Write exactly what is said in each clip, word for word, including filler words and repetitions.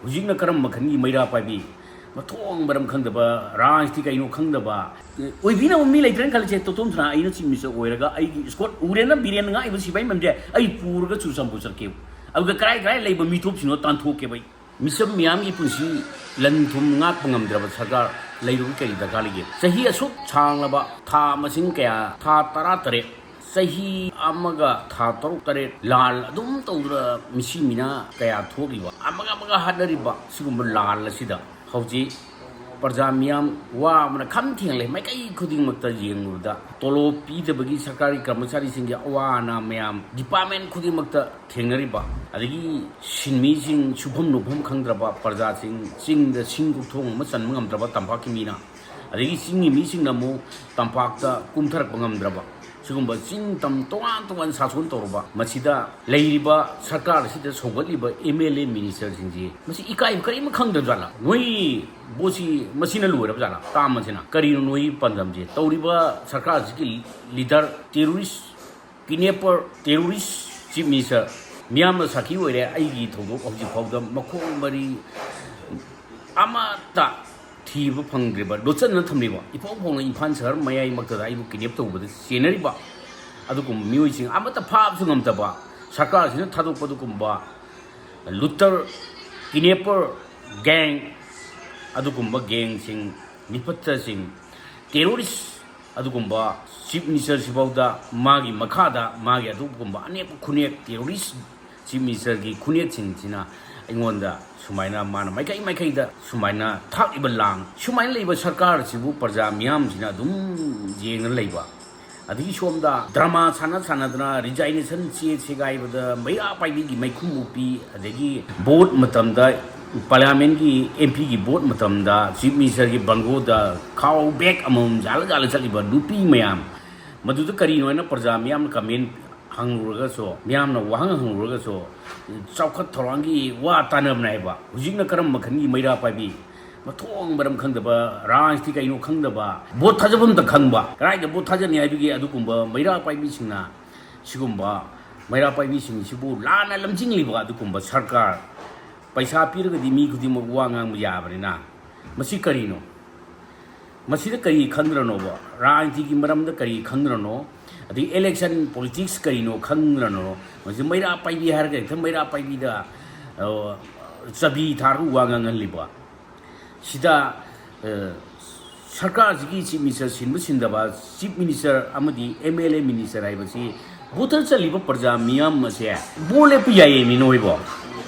ꯍꯧꯖꯤꯛꯅ ꯀꯔꯝꯕ ꯃꯈꯜꯒꯤ ꯃꯩꯔꯥ ꯄꯥꯏꯕꯤ, ꯃꯊꯣꯡ ꯃꯔꯝ ꯈꯪꯗꯕ, ꯔꯥꯖꯅꯤꯇꯤ ꯀꯩꯅꯣ ꯈꯪꯗꯕ, ꯑꯣꯏꯕꯤꯅꯕ ꯃꯤ ꯂꯩꯇ꯭ꯔꯦꯅ ꯈꯜꯂꯁꯦ꯫ ꯇꯣꯇꯣꯝ ꯁꯅꯥ ꯑꯩꯅ ꯆꯤꯞ ꯃꯤꯅꯤꯁꯇꯔ ꯑꯣꯏꯔꯒ ꯑꯩꯒꯤ ꯏꯁꯀꯣꯠ ꯎꯔꯦꯅ ꯕꯤꯔꯦꯟ ꯉꯥꯛꯏꯕ ꯁꯤꯐꯥꯏ ꯃꯌꯥꯝꯁꯦ ꯑꯩ ꯄꯨꯔꯒ ꯆꯨꯔꯆꯥꯟꯄꯨꯔ ꯆꯠꯀꯦꯕ꯫ ꯑꯗꯨꯒ ꯀꯔꯥꯏ ꯀꯔꯥꯏ ꯂꯩꯕ ꯃꯤꯇꯣꯞꯁꯤꯡꯗꯣ ꯇꯥꯟꯊꯣꯛꯀꯦꯕ ꯑꯩ꯫ ꯃꯤꯆꯝ ꯃꯤꯌꯥꯝꯒꯤ ꯄꯨꯟꯁꯤ ꯂꯟ ꯊꯨꯝ ꯉꯥꯛꯄ ꯉꯝꯗ꯭ꯔꯕ ꯁꯔꯀꯥꯔ ꯂꯩꯔꯨꯕ ꯀꯔꯤ ꯗꯔꯀꯥꯔ ꯂꯩꯒꯦ? ꯆꯍꯤ ꯑꯁꯨꯛ ꯁꯥꯡꯂꯕ, ꯊꯥ ꯃꯁꯤꯡ ꯀꯌꯥ, ꯊꯥ ꯇꯔꯥ ꯇꯔꯦꯠ, ꯆꯍꯤ ꯑꯃꯒ ꯊꯥ ꯇꯔꯨꯛ ꯇꯔꯦꯠ ꯂꯥꯜ ꯑꯗꯨꯝ ꯇꯧꯗꯨꯅ ꯃꯤꯁꯤ ꯃꯤꯅꯥ ꯀꯌꯥ ꯊꯣꯛꯂꯤꯕ, ꯑꯃꯒ ꯑꯃꯒ ꯍꯥꯠꯅꯔꯤꯕ ꯁꯤꯒꯨꯝꯕ ꯂꯥꯜ ꯑꯁꯤꯗ ꯍꯧꯖꯤꯛ ꯄ꯭ꯔꯖꯥ ꯃꯤꯌꯥꯝ ꯋꯥꯕꯅ ꯈꯝ ꯊꯦꯡꯂꯦ꯫ ꯃꯥꯏꯀꯩ ꯈꯨꯗꯤꯡꯃꯛꯇ ꯌꯦꯡꯂꯨꯕꯗ ꯇꯣꯂꯣꯞ ꯄꯤꯗꯕꯒꯤ ꯁꯔꯀꯥꯔꯒꯤ ꯀꯔꯃꯆꯥꯔꯤꯁꯤꯡꯒꯤ ꯑꯋꯥ ꯑꯅꯥ ꯃꯌꯥꯝ, ꯗꯤꯄꯥꯔꯠꯃꯦꯟ ꯈꯨꯗꯤꯡꯃꯛꯇ ꯊꯦꯡꯅꯔꯤꯕ, ꯑꯗꯒꯤ ꯁꯤꯟꯃꯤꯁꯤꯡ ꯁꯨꯐꯝ ꯅꯣꯝꯐꯝ ꯈꯪꯗ꯭ꯔꯕ ꯄ꯭ꯔꯖꯥꯁꯤꯡ, ꯆꯤꯡꯗ ꯁꯤꯡ ꯀꯣꯛꯊꯣꯡ ꯑꯃ ꯆꯟꯕ ꯉꯝꯗ꯭ꯔꯕ ꯇꯝꯄꯥꯛꯀꯤ ꯃꯤꯅ, ꯑꯗꯒꯤ ꯆꯤꯡꯒꯤ ꯃꯤꯁꯤꯡꯅ ꯑꯃꯨꯛ ꯇꯝꯄꯥꯛꯇ ꯀꯨꯝꯊꯔꯛꯄ ꯉꯝꯗ꯭ꯔꯕ, ꯁꯤꯒꯨꯝꯕ ꯆꯤꯡ ꯇꯝ ꯇꯣꯉꯥꯟ ꯇꯣꯉꯥꯟ ꯁꯥꯁꯣꯟ ꯇꯧꯔꯕ, ꯃꯁꯤꯗ ꯂꯩꯔꯤꯕ ꯁꯔꯀꯥꯔ ꯑꯁꯤꯗ ꯁꯧꯒꯠꯂꯤꯕ ꯑꯦꯝ ꯑꯦꯜ ꯑꯦ ꯃꯤꯅꯤꯁꯇꯔꯁꯤꯡꯁꯤ ꯃꯁꯤ ꯏꯀꯥꯏꯕ ꯀꯔꯤꯝ ꯈꯪꯗꯕ ꯖꯥꯠꯂꯥ? ꯅꯣꯏ ꯕꯣꯠꯁꯤ ꯃꯁꯤꯅ ꯂꯣꯏꯔꯕ ꯖꯥꯠꯂꯥ? ꯇꯥꯝ ꯑꯁꯤꯅ ꯀꯔꯤꯅꯣ ꯅꯣꯏ ꯄꯥꯟꯗꯝꯁꯦ? ꯇꯧꯔꯤꯕ ꯁꯔꯀꯥꯔ ꯑꯁꯤꯒꯤ leader terrorist, kidnapper, terrorist, chief minister, ꯃꯤꯌꯥꯝꯅ ꯁꯥꯈꯤ ꯑꯣꯏꯔꯦ꯫ ꯑꯩꯒꯤ ꯊꯧꯗꯣꯛ ꯍꯧꯖꯤꯛ ꯐꯥꯎꯗ ꯃꯈꯣꯡ ꯃꯔꯤ ꯑꯃꯠꯇ ꯊꯤꯕ ꯐꯪꯗ꯭ꯔꯤꯕ, ꯂꯣꯠꯁꯤꯟꯅ ꯊꯝꯂꯤꯕ, ꯏꯐꯥꯎ ꯐꯥꯎꯅ ꯏꯝꯐꯥꯜ ꯁꯍꯔ ꯃꯌꯥꯏꯃꯛꯇꯗ ꯑꯩꯕꯨ ꯀꯤꯗꯅꯦꯞ ꯇꯧꯕꯗ ꯆꯦꯟꯅꯔꯤꯕ ꯑꯗꯨꯒꯨꯝꯕ ꯃꯤꯑꯣꯏꯁꯤꯡ ꯑꯃꯠꯇ ꯐꯥꯕꯁꯨ ꯉꯝꯗꯕ, ꯁꯔꯀꯥꯔꯁꯤꯅ ꯊꯥꯗꯣꯛꯄ ꯑꯗꯨꯒꯨꯝꯕ ꯂꯨꯇꯔ, ꯀꯤꯗꯅꯦꯄꯔ ꯒꯦꯡ, ꯑꯗꯨꯒꯨꯝꯕ ꯒꯦꯡꯁꯤꯡ, ꯃꯤꯐꯠꯇꯁꯤꯡ, ꯇꯦꯔꯣꯔꯤꯁ, ꯑꯗꯨꯒꯨꯝꯕ ꯆꯤꯐ ꯃꯤꯅꯤꯁꯇꯔꯁꯤꯐꯥꯎꯗ ꯃꯥꯒꯤ ꯃꯈꯥꯗ ꯃꯥꯒꯤ ꯑꯗꯨꯒꯨꯝꯕ ꯑꯅꯦꯛꯄ ꯈꯨꯅꯦꯛ, ꯇꯦꯔꯣꯔꯤꯁ ꯆꯤꯐ ꯃꯤꯅꯤꯁꯇꯔꯒꯤ ꯈꯨꯅꯦꯛꯁꯤꯡꯁꯤꯅ ꯑꯩꯉꯣꯟꯗ ꯁꯨꯃꯥꯏꯅ ꯃꯥꯅ ꯃꯥꯏꯀꯩ ꯃꯥꯏꯀꯩꯗ ꯁꯨꯃꯥꯏꯅ ꯊꯥꯛꯂꯤꯕ ꯂꯥꯡ, ꯁꯨꯃꯥꯏꯅ ꯂꯩꯕ ꯁꯔꯀꯥꯔꯁꯤꯕꯨ ꯄ꯭ꯔꯖꯥ ꯃꯤꯌꯥꯝꯁꯤꯅ ꯑꯗꯨꯝ ꯌꯦꯡꯅ ꯂꯩꯕ꯫ ꯑꯗꯒꯤ ꯁꯣꯝꯗ ꯗ꯭ꯔꯃꯥ ꯁꯥꯟꯅ ꯁꯥꯟꯅꯗꯅ ꯔꯤꯖꯥꯏꯅꯦꯁꯟ ꯆꯦ ꯁꯦꯒꯥꯏꯕꯗ ꯃꯩꯔꯥ ꯄꯥꯏꯕꯤꯒꯤ ꯃꯩꯈꯨ ꯃꯨꯛꯄꯤ, ꯑꯗꯒꯤ ꯚꯣꯠ ꯃꯇꯝꯗ ꯄꯥꯔꯂꯤꯌꯥꯃꯦꯟꯒꯤ ꯑꯦꯝ ꯄꯤꯒꯤ ꯚꯣꯠ ꯃꯇꯝꯗ ꯆꯤꯐ ꯃꯤꯅꯤꯁꯇꯔꯒꯤ ꯕꯪꯒꯣꯗ ꯈꯥꯎ ꯕꯦꯛ ꯑꯃꯃꯝ ꯌꯥꯜꯂ ꯌꯥꯜꯂ ꯆꯠꯂꯤꯕ ꯅꯨꯄꯤ ꯃꯌꯥꯝ, ꯃꯗꯨꯗ ꯀꯔꯤꯅꯣ ꯍꯥꯏꯅ ꯄ꯭ꯔꯖꯥ ꯃꯤꯌꯥꯝꯅ ꯀꯃꯦꯟ ꯍꯪꯂꯨꯔꯒꯁꯨ, ꯃꯤꯌꯥꯝꯅ ꯋꯥꯍꯪ ꯍꯪꯂꯨꯔꯒꯁꯨ ꯆꯥꯎꯈꯠ ꯊꯧꯔꯥꯡꯒꯤ ꯋꯥ ꯇꯥꯟꯅꯕꯅꯦ ꯍꯥꯏꯕ꯫ ꯍꯧꯖꯤꯛꯅ ꯀꯔꯝꯕ ꯃꯈꯜꯒꯤ ꯃꯩꯔꯥ ꯄꯥꯏꯕꯤ, ꯃꯊꯣꯡ ꯃꯔꯝ ꯈꯪꯗꯕ, ꯔꯥꯖꯅꯤꯇꯤ ꯀꯩꯅꯣ ꯈꯪꯗꯕ, ꯚꯣꯠ ꯊꯥꯖꯐꯝꯇ ꯈꯪꯕ, ꯀꯗꯥꯏꯗ ꯚꯣꯠ ꯊꯥꯖꯅꯤ ꯍꯥꯏꯕꯒꯤ ꯑꯗꯨꯒꯨꯝꯕ ꯃꯩꯔꯥ ꯄꯥꯏꯕꯤꯁꯤꯡꯅ ꯁꯤꯒꯨꯝꯕ ꯃꯩꯔꯥ ꯄꯥꯏꯕꯤꯁꯤꯡꯁꯤꯕꯨ ꯂꯥꯟꯅ ꯂꯝꯖꯤꯡꯂꯤꯕ ꯑꯗꯨꯒꯨꯝꯕ ꯁꯔꯀꯥꯔ ꯄꯩꯁꯥ ꯄꯤꯔꯒꯗꯤ ꯃꯤ ꯈꯨꯗꯤꯡꯃꯛ ꯋꯥ ꯉꯥꯡꯕ ꯌꯥꯕꯅꯤꯅ꯫ ꯃꯁꯤ ꯀꯔꯤꯅꯣ? ꯃꯁꯤꯗ ꯀꯔꯤ ꯈꯪꯗ꯭ꯔꯅꯣꯕ? ꯔꯥꯖꯅꯤꯇꯤꯒꯤ ꯃꯔꯝꯗ ꯀꯔꯤ ꯈꯪꯗ꯭ꯔꯅꯣ? ꯑꯗꯒꯤ election politics ꯀꯔꯤꯅꯣ ꯈꯪꯗ꯭ꯔꯅꯣ? ꯃꯁꯤ ꯃꯩꯔꯥ ꯄꯥꯏꯕꯤ ꯍꯥꯏꯔꯒ ꯍꯦꯛꯇ ꯃꯩꯔꯥ ꯄꯥꯏꯕꯤꯗ, ꯑ, ꯆꯕꯤ ꯊꯥꯔꯒ ꯋꯥ ꯉꯥꯡꯍꯜꯂꯤꯕ꯫ ꯁꯤꯗ, ꯑ, ꯁꯔꯀꯥꯔꯁꯤꯒꯤ chief minister ꯁꯤꯟꯕ ꯁꯤꯟꯗꯕ, chief minister ꯑꯃꯗꯤ M L A minister ꯍꯥꯏꯕꯁꯤ voter ꯆꯠꯂꯤꯕ ꯄ꯭ꯔꯖꯥ ꯃꯤꯌꯥꯝ ꯑꯁꯦ ꯚꯣꯠ ꯂꯦꯞꯄ ꯌꯥꯏꯌꯦ ꯃꯤ ꯅꯣꯏꯕꯣ꯫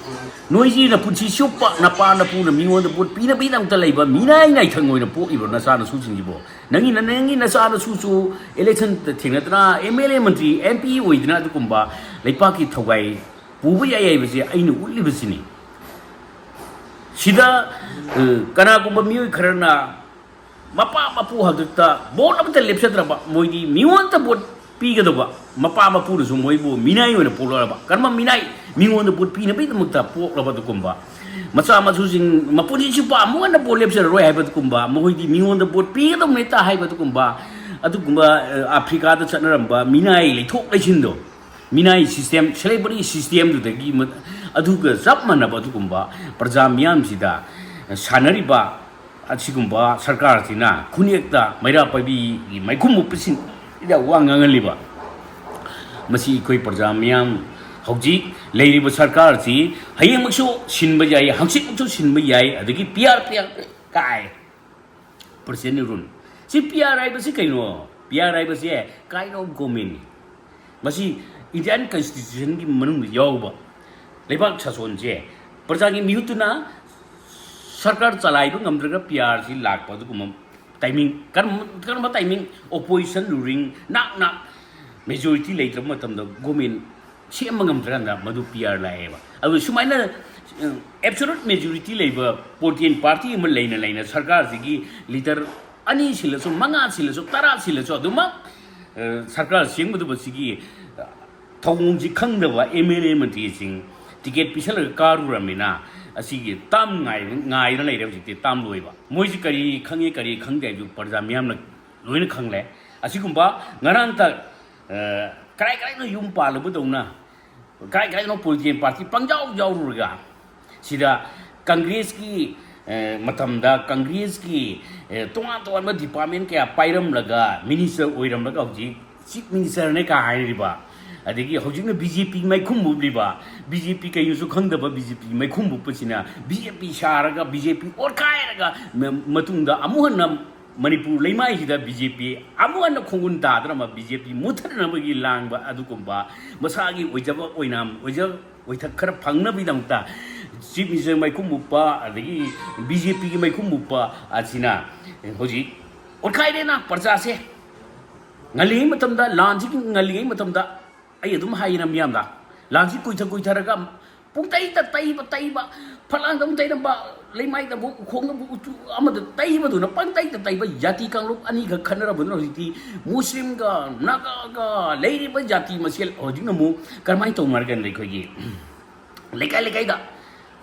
ꯅꯣꯏꯁꯤ ꯅꯄꯨꯟꯁꯤ ꯆꯨꯞꯄ ꯅꯄꯥ ꯅꯄꯨꯅ ꯃꯤꯉꯣꯟꯗ ꯚꯣꯠ ꯄꯤꯅꯕꯒꯤꯗꯃꯛꯇ ꯂꯩꯕ ꯃꯤꯅꯥꯏ ꯅꯥꯏꯊꯪ ꯑꯣꯏꯅ ꯄꯣꯛꯏꯕ꯭ꯔꯣ ꯅꯆꯥꯅꯁꯨꯁꯤꯡꯁꯤꯕꯣ? ꯅꯪꯒꯤ, ꯅꯪꯒꯤ ꯅꯆꯥꯅꯁꯨꯁꯨ election ꯊꯦꯡꯅꯗꯅ M L A Mantri M P ꯑꯣꯏꯗꯅ ꯑꯗꯨꯒꯨꯝꯕ ꯂꯩꯄꯥꯛꯀꯤ ꯊꯧꯒꯥꯏ ꯄꯨꯕ ꯌꯥꯏ ꯍꯥꯏꯕꯁꯦ ꯑꯩꯅ ꯎꯠꯂꯤꯕꯁꯤꯅꯤ꯫ ꯁꯤꯗ, ꯑ, ꯀꯅꯥꯒꯨꯝꯕ ꯃꯤꯑꯣꯏ ꯈꯔꯅ ꯃꯄꯥ ꯃꯄꯨ ꯍꯥꯛꯇꯛꯇ ꯚꯣꯠ ꯑꯃꯠꯇ ꯂꯦꯞꯆꯗ꯭ꯔꯕ, ꯃꯣꯏꯗꯤ ꯃꯤꯉꯣꯟꯗ ꯚꯣꯠ ꯄꯤꯒꯗꯧꯕ, ꯃꯄꯥ ꯃꯄꯨꯅꯁꯨ ꯃꯣꯏꯕꯨ ꯃꯤꯅꯥꯏ ꯑꯣꯏꯅ ꯄꯣꯛꯂꯛꯑꯕ, ꯀꯔꯝꯕ ꯃꯤꯅꯥꯏ? ꯃꯤꯉꯣꯟꯗ ꯚꯣꯠ ꯄꯤꯅꯕꯒꯤꯗꯃꯛꯇ ꯄꯣꯛꯂꯕ ꯑꯗꯨꯒꯨꯝꯕ ꯃꯆꯥ ꯃꯁꯨꯁꯤꯡ ꯃꯄꯨꯟꯁꯤ ꯆꯨꯞꯄ ꯑꯃꯨꯛ ꯍꯟꯅ ꯚꯣꯠ ꯂꯦꯞꯆꯔꯔꯣꯏ ꯍꯥꯏꯕ ꯑꯗꯨꯒꯨꯝꯕ, ꯃꯈꯣꯏꯗꯤ ꯃꯤꯉꯣꯟꯗ ꯚꯣꯠ ꯄꯤꯒꯗꯧꯕꯅꯦ ꯍꯦꯛꯇ ꯍꯥꯏꯕ ꯑꯗꯨꯒꯨꯝꯕ, ꯑꯗꯨꯒꯨꯝꯕ, ꯑ, ꯑꯐ꯭ꯔꯤꯀꯥꯗ ꯆꯠꯅꯔꯝꯕ ꯃꯤꯅꯥꯏ ꯂꯩꯊꯣꯛ ꯂꯩꯁꯤꯟꯗꯣ, ꯃꯤꯅꯥꯏ system, slavery systemꯗꯨꯗꯒꯤ ꯃ-, ꯑꯗꯨꯒ ꯆꯞ ꯃꯥꯟꯅꯕ ꯑꯗꯨꯒꯨꯝꯕ ꯄ꯭ꯔꯖꯥ ꯃꯤꯌꯥꯝꯁꯤꯗ ꯁꯥꯟꯅꯔꯤꯕ ꯑꯁꯤꯒꯨꯝꯕ ꯁꯔꯀꯥꯔꯁꯤꯅ ꯈꯨꯟꯌꯦꯛꯇ ꯃꯩꯔꯥ ꯄꯥꯏꯕꯤꯒꯤ ꯃꯩꯈꯨ ꯃꯨꯞꯄꯁꯤꯡꯗ ꯋꯥ ꯉꯥꯡꯍꯜꯂꯤꯕ꯫ ꯃꯁꯤ ꯑꯩꯈꯣꯏ ꯄ꯭ꯔꯖꯥ ꯃꯤꯌꯥꯝ, ꯍꯧꯖꯤꯛ ꯂꯩꯔꯤꯕ ꯁꯔꯀꯥꯔꯁꯤ ꯍꯌꯦꯡꯃꯛꯁꯨ ꯁꯤꯟꯕ ꯌꯥꯏ, ꯍꯪꯆꯤꯠꯃꯛꯁꯨ ꯁꯤꯟꯕ ꯌꯥꯏ, ꯑꯗꯒꯤ P R, P R ꯀꯥꯏ꯫ President rule꯫ ꯁꯤ P R ꯍꯥꯏꯕꯁꯤ ꯀꯩꯅꯣ? P R ꯍꯥꯏꯕꯁꯦ kind of government ꯅꯤ꯫ ꯃꯁꯤ Indian Constitution ꯒꯤ ꯃꯅꯨꯡꯗ ꯌꯥꯎꯕ ꯂꯩꯕꯥꯛ ꯁꯥꯁꯣꯟꯁꯦ ꯄ꯭ꯔꯖꯥꯒꯤ ꯃꯤꯍꯨꯠꯇꯨꯅ ꯁꯔꯀꯥꯔ ꯆꯂꯥꯏꯕ ꯉꯝꯗ꯭ꯔꯒ P R ꯁꯤ ꯂꯥꯛꯄ ꯑꯗꯨꯒꯨꯝꯕ timing꯫ ꯀꯔꯝ-, ꯀꯔꯝꯕ timing? Opposition ruling ꯅꯥꯛ ꯅꯥꯛ majority ꯂꯩꯇ꯭ꯔꯕ ꯃꯇꯝꯗ government ꯁꯦꯝꯕ ꯉꯝꯗ꯭ꯔꯀꯥꯟꯗ ꯃꯗꯨ P R ꯂꯥꯛꯑꯦꯕ꯫ ꯑꯗꯨ ꯁꯨꯃꯥꯏꯅ, ꯑ, absolute majority ꯂꯩꯕ political party ꯑꯃ ꯂꯩꯅ ꯂꯩꯅ ꯁꯔꯀꯥꯔꯁꯤꯒꯤ leader ꯑꯅꯤ ꯁꯤꯜꯂꯁꯨ, ꯃꯉꯥ ꯁꯤꯜꯂꯁꯨ, ꯇꯔꯥ ꯁꯤꯜꯂꯁꯨ ꯑꯗꯨꯃꯛ, ꯑ, ꯁꯔꯀꯥꯔ ꯁꯦꯝꯒꯗꯕ ꯁꯤꯒꯤ, ꯑ, ꯊꯧꯑꯣꯡꯁꯤ ꯈꯪꯗꯕ M L A ꯃꯟꯇ꯭ꯔꯤꯁꯤꯡ ticket ꯄꯤꯁꯜꯂꯒ ꯀꯥꯔꯨꯔꯃꯤꯅ ꯑꯁꯤꯒꯤ term ꯉꯥꯏ-, ꯉꯥꯏꯔ ꯂꯩꯔꯦ ꯍꯧꯖꯤꯛꯇꯤ term ꯂꯣꯏꯕ꯫ ꯃꯣꯏꯁꯤ ꯀꯔꯤ ꯈꯪꯉꯤ ꯀꯔꯤ ꯈꯪꯗꯦ ꯍꯥꯏꯕꯗꯨ ꯄ꯭ꯔꯖꯥ ꯃꯤꯌꯥꯝꯅ ꯂꯣꯏꯅ ꯈꯪꯂꯦ꯫ ꯑꯁꯤꯒꯨꯝꯕ ꯉꯔꯥꯡꯇ, ꯑ, ꯀꯔꯥꯏ ꯀꯔꯥꯏꯅꯣ ꯌꯨꯝ ꯄꯥꯜꯂꯨꯕꯗꯧꯅ ꯀꯔꯥꯏ ꯀꯔꯥꯏꯅꯣ political party ꯄꯪꯌꯥꯎ ꯌꯥꯎꯔꯨꯔꯒ ꯁꯤꯗ ꯀꯪꯒ꯭ꯔꯦꯁꯀꯤ, ꯑꯦ, ꯃꯇꯝꯗ ꯀꯪꯒ꯭ꯔꯦꯁꯀꯤ, ꯑꯦ, ꯇꯣꯉꯥꯟ ꯇꯣꯉꯥꯟꯕ ꯗꯤꯄꯥꯔꯠꯃꯦꯟ ꯀꯌꯥ ꯄꯥꯏꯔꯝꯂꯒ ꯃꯤꯅꯤꯁꯇꯔ ꯑꯣꯏꯔꯝꯂꯒ ꯍꯧꯖꯤꯛ ꯆꯤꯐ ꯃꯤꯅꯤꯁꯇꯔꯅꯦ ꯀꯥ ꯍꯥꯏꯔꯤꯕ, ꯑꯗꯒꯤ ꯍꯧꯖꯤꯛꯅ ꯕꯤ ꯖꯦ ꯄꯤ ꯃꯩꯈꯨꯝ ꯃꯨꯞꯂꯤꯕ, ꯕꯤ ꯖꯦ ꯄꯤ ꯀꯩꯅꯣꯁꯨ ꯈꯪꯗꯕ ꯕꯤ ꯖꯦ ꯄꯤ ꯃꯩꯈꯨꯝ ꯃꯨꯞꯄꯁꯤꯅ ꯕꯤ ꯖꯦ ꯄꯤ ꯁꯥꯔꯒ ꯕꯤ ꯖꯦ ꯄꯤ ꯑꯣꯠꯈꯥꯏꯔꯒ ꯃ-, ꯃꯇꯨꯡꯗ ꯑꯃꯨꯛ ꯍꯟꯅ ꯃꯅꯤꯄꯨꯔ ꯂꯩꯃꯥꯏꯁꯤꯗ ꯕꯤ ꯖꯦ ꯄꯤ ꯑꯃꯨꯛ ꯍꯟꯅ ꯈꯣꯡꯒꯨꯟ ꯇꯥꯗꯅꯕ ꯕꯤ ꯖꯦ ꯄꯤ ꯃꯨꯠꯊꯠꯅꯕꯒꯤ ꯂꯥꯡꯕ ꯑꯗꯨꯒꯨꯝꯕ ꯃꯁꯥꯒꯤ ꯑꯣꯏꯖꯕ ꯑꯣꯏꯅꯥꯝ ꯑꯣꯏꯖ ꯑꯣꯏꯊꯛ ꯈꯔ ꯐꯪꯅꯕꯒꯤꯗꯃꯛꯇ ꯆꯤꯐ ꯃꯤꯅꯤꯁꯇꯔ ꯃꯩꯈꯨꯝ ꯃꯨꯞꯄ ꯑꯗꯒꯤ ꯕꯤ ꯖꯦ ꯄꯤꯒꯤ ꯃꯩꯈꯨꯝ ꯃꯨꯞꯄ ꯑꯁꯤꯅ ꯍꯧꯖꯤꯛ ꯑꯣꯠꯈꯥꯏꯔꯦꯅ ꯄ꯭ꯔꯖꯥꯁꯦ꯫ ꯉꯜꯂꯤꯉꯩ ꯃꯇꯝꯗ, ꯂꯥꯟꯁꯤꯒꯤ ꯉꯜꯂꯤꯉꯩ ꯃꯇꯝꯗ ꯑꯩ ꯑꯗꯨꯝ ꯍꯥꯏꯌꯦꯅ ꯃꯤꯌꯥꯝꯗ, ꯂꯥꯟꯁꯤ ꯀꯨꯏꯊ ꯀꯨꯏꯊꯔꯒ ꯄꯨꯡꯇꯩꯗ ꯇꯩꯕ ꯇꯩꯕ, ꯐꯛꯂꯥꯡꯗ ꯑꯃꯨꯛ ꯇꯩꯔꯝꯕ, ꯂꯩꯃꯥꯏꯗꯕꯨ ꯎꯈꯣꯡꯗꯕꯨ ꯎꯆꯨ ꯑꯃꯗ ꯇꯩꯕꯗꯨꯅ ꯄꯪꯇꯩꯗ ꯇꯩꯕ ꯖꯥꯇꯤ ꯀꯥꯡꯂꯨꯞ ꯑꯅꯤꯈꯛ ꯈꯟꯅꯔꯕꯗꯨꯅ ꯍꯧꯖꯤꯛꯇꯤ ꯃꯨꯁꯂꯤꯝꯒ ꯅꯥꯒꯥꯒ ꯂꯩꯔꯤꯕ ꯖꯥꯇꯤ ꯃꯁꯦꯜ ꯍꯧꯖꯤꯛꯅ ꯑꯃꯨꯛ ꯀꯔꯝꯍꯥꯏꯅ ꯇꯧꯅꯔꯒꯦꯅ ꯑꯩꯈꯣꯏꯒꯤ ꯂꯩꯀꯥꯏ ꯂꯩꯀꯥꯏꯗ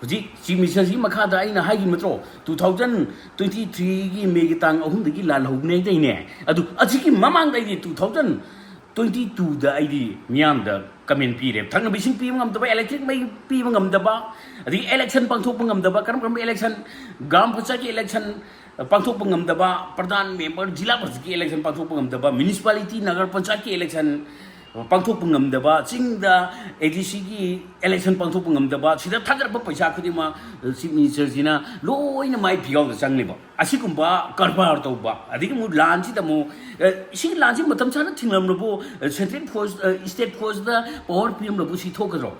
ꯍꯧꯖꯤꯛ ꯆꯤꯐ ꯃꯤꯅꯤꯁꯇꯔꯁꯤꯒꯤ ꯃꯈꯥꯗ ꯑꯩꯅ ꯍꯥꯏꯈꯤꯕ ꯅꯠꯇ꯭ꯔꯣ, ꯇꯨ ꯊꯥꯎꯖꯟ ꯇ꯭ꯋꯦꯟꯇꯤ ꯊ꯭ꯔꯤꯒꯤ ꯃꯦꯒꯤ ꯇꯥꯡ ꯑꯍꯨꯝꯗꯒꯤ ꯂꯥꯜꯍꯧꯕꯅꯦꯗꯩꯅꯦ꯫ ꯑꯗꯨ ꯑꯁꯤꯒꯤ ꯃꯃꯥꯡꯗ ꯑꯩꯗꯤ ꯇꯨ ꯊꯥꯎꯖꯟ ꯇ꯭ꯋꯦꯟꯇꯤ ꯇꯨꯗ ꯑꯩꯗꯤ ꯃꯤꯌꯥꯝꯗ ꯀꯃꯦꯟ ꯄꯤꯔꯦ, ꯊꯛꯅꯕ ꯏꯁꯤꯡ ꯄꯤꯕ ꯉꯝꯗꯕ, ꯏꯂꯦꯛꯇ꯭ꯔꯤꯛ ꯃꯩ ꯄꯤꯕ ꯉꯝꯗꯕ, ꯑꯗꯒꯤ ꯏꯂꯦꯛꯁꯟ ꯄꯥꯡꯊꯣꯛꯄ ꯉꯝꯗꯕ, ꯀꯔꯝ ꯀꯔꯝꯕ ꯏꯂꯦꯛꯁꯟ, ꯒ꯭ꯔꯥꯝ ꯄꯟꯆꯥꯌꯠꯀꯤ ꯏꯂꯦꯛꯁꯟ ꯄꯥꯡꯊꯣꯛꯄ ꯉꯝꯗꯕ, ꯄ꯭ꯔꯙꯥꯟ, ꯃꯦꯝꯕꯔ, ꯖꯤꯂꯥ ꯄꯔꯤꯁꯠꯀꯤ ꯏꯂꯦꯛꯁꯟ ꯄꯥꯡꯊꯣꯛꯄ ꯉꯝꯗꯕ, ꯃ꯭ꯌꯨꯅꯤꯁꯤꯄꯥꯂꯤꯇꯤ, ꯅꯒꯔ ꯄꯟꯆꯥꯌꯠꯀꯤ ꯏꯂꯦꯛꯁꯟ ꯄꯥꯡꯊꯣꯛꯄ ꯉꯝꯗꯕ, ꯆꯤꯡꯗ ꯑꯦ ꯗꯤ ꯁꯤꯒꯤ ꯏꯂꯦꯛꯁꯟ ꯄꯥꯡꯊꯣꯛꯄ ꯉꯝꯗꯕ, ꯁꯤꯗ ꯊꯥꯗꯔꯛꯄ ꯄꯩꯁꯥ ꯈꯨꯗꯤꯡꯃꯛ ꯆꯤꯐ ꯃꯤꯅꯤꯁꯇꯔꯁꯤꯅ ꯂꯣꯏꯅ ꯃꯥꯏ ꯐꯤꯒꯥꯎꯗ ꯆꯪꯂꯤꯕ, ꯑꯁꯤꯒꯨꯝꯕ ꯀꯔꯕꯥꯔ ꯇꯧꯕ, ꯑꯗꯒꯤ ꯑꯃꯨꯛ ꯂꯥꯟꯁꯤꯗ ꯑꯃꯨꯛ, ꯑꯦ, ꯁꯤꯒꯤ ꯂꯥꯟꯁꯤ ꯃꯇꯝ ꯆꯥꯅ ꯊꯤꯡꯂꯝꯂꯕꯨ, ꯑꯦ, ꯁꯦꯟꯇ꯭ꯔꯦꯜ ꯐꯣꯔꯁ, ꯑꯦ, ꯁ꯭ꯇꯦꯠ ꯐꯣꯔꯁꯇ ꯄꯋꯥꯔ ꯄꯤꯔꯝꯂꯕꯨ ꯁꯤ ꯊꯣꯛꯀꯗ꯭ꯔꯣ?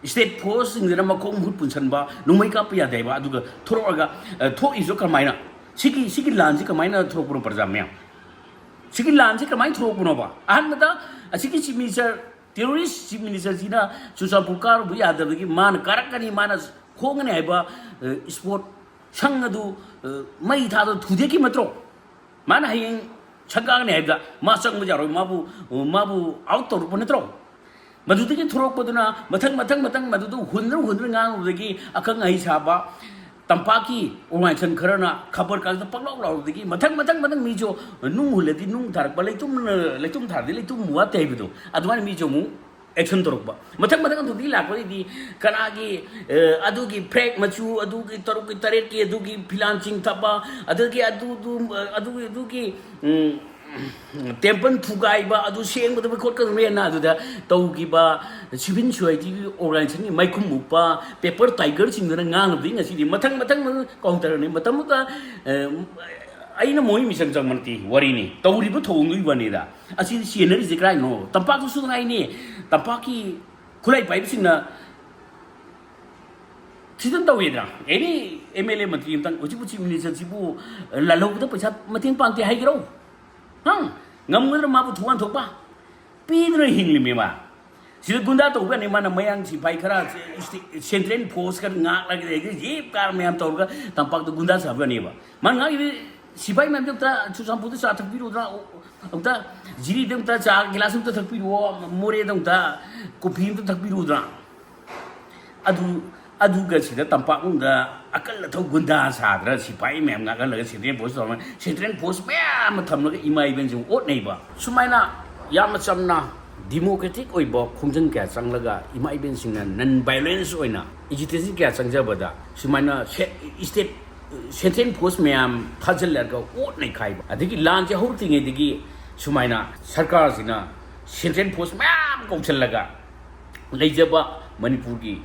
ꯁ꯭ꯇꯦꯠ ꯐꯣꯔꯁꯁꯤꯡꯁꯤꯅ ꯃꯈꯣꯡ ꯃꯈꯨꯠ ꯄꯨꯟꯁꯟꯕ, ꯅꯣꯡꯃꯩ ꯀꯥꯞꯄ ꯌꯥꯗꯦ ꯍꯥꯏꯕ, ꯑꯗꯨꯒ ꯊꯣꯛꯂꯛꯑꯒ, ꯑꯦ, ꯊꯣꯛꯏꯁꯨ ꯀꯃꯥꯏꯅ? ꯁꯤꯒꯤ, ꯁꯤꯒꯤ ꯂꯥꯟꯁꯤ ꯀꯃꯥꯏꯅ ꯊꯣꯛꯂꯛꯄꯅꯣ, ꯄ꯭ꯔꯖꯥ ꯃꯌꯥꯝ? ꯁꯤꯒꯤ ꯂꯥꯟꯁꯤ ꯀꯃꯥꯏꯅ ꯊꯣꯛꯂꯛꯄꯅꯣꯕ? ꯑꯍꯥꯟꯕꯗ ꯑꯁꯤꯒꯤ ꯆꯤꯐ ꯃꯤꯅꯤꯁꯇꯔ, ꯇꯦꯔꯣꯔꯤꯁ ꯆꯤꯐ ꯃꯤꯅꯤꯁꯇꯔꯁꯤꯅ ꯆꯨꯔꯆꯥꯟꯄꯨꯔ ꯀꯥꯔꯨꯕ ꯌꯥꯗꯕꯒꯤ ꯃꯥꯅ ꯀꯥꯔꯛꯀꯅꯤ, ꯃꯥꯅ ꯈꯣꯡꯒꯅꯤ ꯍꯥꯏꯕ, ꯑꯦ, ꯏꯁꯄꯣꯔꯠ ꯁꯪ ꯑꯗꯨ, ꯑꯦ, ꯃꯩ ꯊꯥꯗ ꯊꯨꯗꯦꯛꯈꯤꯕ ꯅꯠꯇ꯭ꯔꯣ? ꯃꯥꯅ ꯍꯌꯦꯡ ꯁꯪꯒꯥꯒꯅꯤ ꯍꯥꯏꯕꯗ ꯃꯥ ꯆꯪꯕ ꯌꯥꯔꯣꯏ, ꯃꯥꯕꯨ, ꯃꯥꯕꯨ ꯑꯥꯎꯠ ꯇꯧꯔꯛꯄ ꯅꯠꯇ꯭ꯔꯣ? ꯃꯗꯨꯗꯒꯤ ꯊꯣꯔꯛꯄꯗꯨꯅ ꯃꯊꯪ, ꯃꯊꯪ, ꯃꯊꯪ ꯃꯗꯨꯗ ꯍꯨꯟꯗ꯭ꯔ ꯍꯨꯟꯗ꯭ꯔ ꯉꯥꯡꯂꯨꯕꯗꯒꯤ ꯑꯈꯪ ꯑꯍꯩ ꯁꯥꯕ ꯇꯝꯄꯥꯛꯀꯤ ꯑꯣꯔꯒꯅꯥꯏꯖꯦꯁꯟ ꯈꯔꯅ ꯈꯕꯔ ꯀꯥꯒꯗ ꯄꯪꯂꯥꯎ ꯂꯥꯎꯔꯨꯕꯗꯒꯤ ꯃꯊꯪ, ꯃꯊꯪ, ꯃꯊꯪ ꯃꯤꯁꯨ ꯅꯨꯡ ꯍꯨꯜꯂꯗꯤ ꯅꯨꯡ ꯊꯥꯔꯛꯄ, ꯂꯩꯇꯨꯝ, ꯂꯩꯇꯨꯝ ꯊꯥꯔꯗꯤ ꯂꯩꯇꯨꯝ ꯋꯥꯠꯇꯦ ꯍꯥꯏꯕꯗꯣ, ꯑꯗꯨꯃꯥꯏꯅ ꯃꯤꯁꯨ ꯑꯃꯨꯛ ꯑꯦꯛꯁꯟ ꯇꯧꯔꯛꯄ꯫ ꯃꯊꯪ ꯃꯊꯪ ꯑꯗꯨꯗꯤ ꯂꯥꯛꯄꯗꯩꯗꯤ ꯀꯅꯥꯒꯤ, ꯑ, ꯑꯗꯨꯒꯤ ꯐ꯭ꯂꯦꯛ ꯃꯆꯨ, ꯑꯗꯨꯒꯤ ꯇꯔꯨꯛꯀꯤ ꯇꯔꯦꯠꯀꯤ, ꯑꯗꯨꯒꯤ ꯐꯤꯂꯥꯟ ꯆꯤꯡꯊꯕ, ꯑꯗꯒꯤ ꯑꯗꯨꯗꯨ, ꯑ, ꯑꯗꯨꯒꯤ, ꯑꯗꯨꯒꯤ, ꯎꯝ, ꯇꯦꯝꯄꯜ ꯊꯨꯒꯥꯏꯕ, ꯑꯗꯨ ꯁꯦꯡꯒꯗꯕ ꯈꯣꯠꯀꯗꯕꯅꯦꯅ ꯑꯗꯨꯗ ꯇꯧꯈꯤꯕ ꯁꯤꯚꯤꯜ ꯁꯣꯁꯥꯏꯇꯤꯒꯤ ꯑꯣꯔꯒꯅꯥꯏꯖꯦꯁꯟꯒꯤ ꯃꯩꯈꯨꯝ ꯃꯨꯛꯄ ꯄꯦꯄꯔ ꯇꯥꯏꯒꯔꯁꯤꯡꯗꯨꯅ ꯉꯥꯡꯅꯕꯗꯒꯤ ꯉꯁꯤꯗꯤ ꯃꯊꯪ ꯃꯊꯪ ꯃꯊꯪ ꯀꯥꯎꯟꯇꯔꯅꯤ꯫ ꯃꯇꯝꯗꯨꯗ, ꯑ, ꯑꯩꯅ ꯃꯣꯏ ꯃꯤꯆꯪ ꯆꯪꯕ ꯅꯠꯇꯦ, ꯋꯥꯔꯤꯅꯤ꯫ ꯇꯧꯔꯤꯕ ꯊꯧꯑꯣꯡꯗꯨꯒꯤ ꯋꯥꯅꯤꯗ꯫ ꯑꯁꯤꯗꯤ ꯆꯦꯟꯅꯔꯤꯁꯦ ꯀꯗꯥꯏꯅꯣ? ꯇꯝꯄꯥꯛꯇꯁꯨ ꯉꯥꯏꯅꯦ꯫ ꯇꯝꯄꯥꯛꯀꯤ ꯈꯨꯠꯂꯥꯏ ꯄꯥꯏꯕꯁꯤꯡꯅ ꯁꯤꯗ ꯇꯧꯋꯦꯗꯅ, ꯑꯦꯅꯤ ꯑꯦꯝ ꯑꯦꯜ ꯑꯦ ꯃꯟꯇ꯭ꯔꯤ ꯑꯃꯇꯪ, "ꯍꯧꯖꯤꯛꯄꯨ ꯆꯤꯐ ꯃꯤꯅꯤꯁꯇꯔꯁꯤꯕꯨ ꯂꯥꯜꯍꯧꯕꯗ ꯄꯩꯁꯥ ꯃꯇꯦꯡ ꯄꯥꯡꯗꯦ ꯍꯥꯏꯒꯦꯔꯣ? ꯍꯪ? ꯉꯝꯒꯗ꯭ꯔꯥ ꯃꯥꯕꯨ ꯊꯧꯋꯥꯟ ꯊꯣꯛꯄ?" ꯄꯤꯗꯨꯅ ꯍꯤꯡꯂꯤꯃꯤ ꯃꯥ꯫ ꯁꯤꯗ ꯒꯨꯟꯗꯥ ꯇꯧꯕ ꯌꯥꯅꯤ, ꯃꯥꯅ ꯃꯌꯥꯡ ꯁꯤꯐꯥꯏ ꯈꯔ, ꯁꯦꯟꯇ꯭ꯔꯦꯜ ꯐꯣꯔꯁ ꯈꯔ ꯉꯥꯛꯂꯒ ꯂꯩꯔꯒ ꯖꯤꯞ ꯀꯥꯔ ꯃꯌꯥꯝ ꯇꯧꯔꯒ ꯇꯝꯄꯥꯛꯇ ꯒꯨꯟꯗꯥ ꯁꯥꯕ ꯌꯥꯅꯦꯕ꯫ ꯃꯥꯅ ꯉꯥꯡꯉꯤꯕ ꯁꯤꯐꯥꯏ ꯃꯌꯥꯝꯗꯣ ꯑꯝꯇ ꯆꯨꯔꯆꯥꯟꯄꯨꯔꯗ ꯆꯥ ꯊꯛꯄꯤꯔꯨꯗ꯭ꯔꯥ? ꯑꯝꯇ ꯖꯤꯔꯤꯗ ꯑꯝꯇ ꯆꯥ ꯒꯤꯂꯥꯁ ꯑꯝꯇ ꯊꯛꯄꯤꯔꯨꯑꯣ, ꯃꯣꯔꯦꯗ ꯑꯝꯇ ꯀꯣꯐꯤ ꯑꯝꯇ ꯊꯛꯄꯤꯔꯨꯗ꯭ꯔꯥ? ꯑꯗꯨ, ꯑꯗꯨꯒ ꯁꯤꯗ ꯇꯝꯄꯥꯛ ꯃꯅꯨꯡꯗ ꯑꯀꯜ ꯑꯊꯧ ꯒꯨꯟꯗꯥ ꯁꯥꯗ꯭ꯔꯥ, ꯁꯤꯐꯥꯏ ꯃꯌꯥꯝ ꯉꯥꯛꯍꯜꯂꯒ ꯁꯦꯟꯇ꯭ꯔꯦꯜ ꯐꯣꯔꯁ ꯇꯧꯔꯒ, ꯁꯦꯟꯇ꯭ꯔꯦꯜ ꯐꯣꯔꯁ ꯃꯌꯥꯝ ꯑꯃ ꯊꯝꯂꯒ ꯏꯃꯥ ꯏꯕꯦꯟꯁꯤꯡ ꯑꯣꯠꯅꯩꯕ? ꯁꯨꯃꯥꯏꯅ ꯌꯥꯝꯅ ꯆꯝꯅ ꯗꯤꯃꯣꯀ꯭ꯔꯦꯇꯤꯛ ꯑꯣꯏꯕ ꯈꯣꯡꯖꯪ ꯀꯌꯥ ꯆꯪꯂꯒ ꯏꯃꯥ ꯏꯕꯦꯟꯁꯤꯡꯅ ꯅꯟ ꯚꯥꯏꯑꯣꯂꯦꯟꯁ ꯑꯣꯏꯅ ꯑꯦꯖꯤꯇꯦꯁꯟ ꯀꯌꯥ ꯆꯪꯖꯕꯗ ꯁꯨꯃꯥꯏꯅ ꯁꯦ-, ꯏꯁꯇꯦꯠ, ꯁꯦꯟꯇ꯭ꯔꯦꯜ ꯐꯣꯔꯁ ꯃꯌꯥꯝ ꯊꯥꯖꯤꯜꯂꯒ ꯑꯣꯠ ꯅꯩꯈꯥꯏꯕ, ꯑꯗꯒꯤ ꯂꯥꯟꯁꯦ ꯍꯧꯔꯛꯇ꯭ꯔꯤꯉꯩꯗꯒꯤ ꯁꯨꯃꯥꯏꯅ ꯁꯔꯀꯥꯔꯁꯤꯅ ꯁꯦꯟꯇ꯭ꯔꯦꯜ ꯐꯣꯔꯁ ꯃꯌꯥꯝ ꯀꯧꯁꯤꯜꯂꯒ ꯂꯩꯖꯕ ꯃꯅꯤꯄꯨꯔꯒꯤ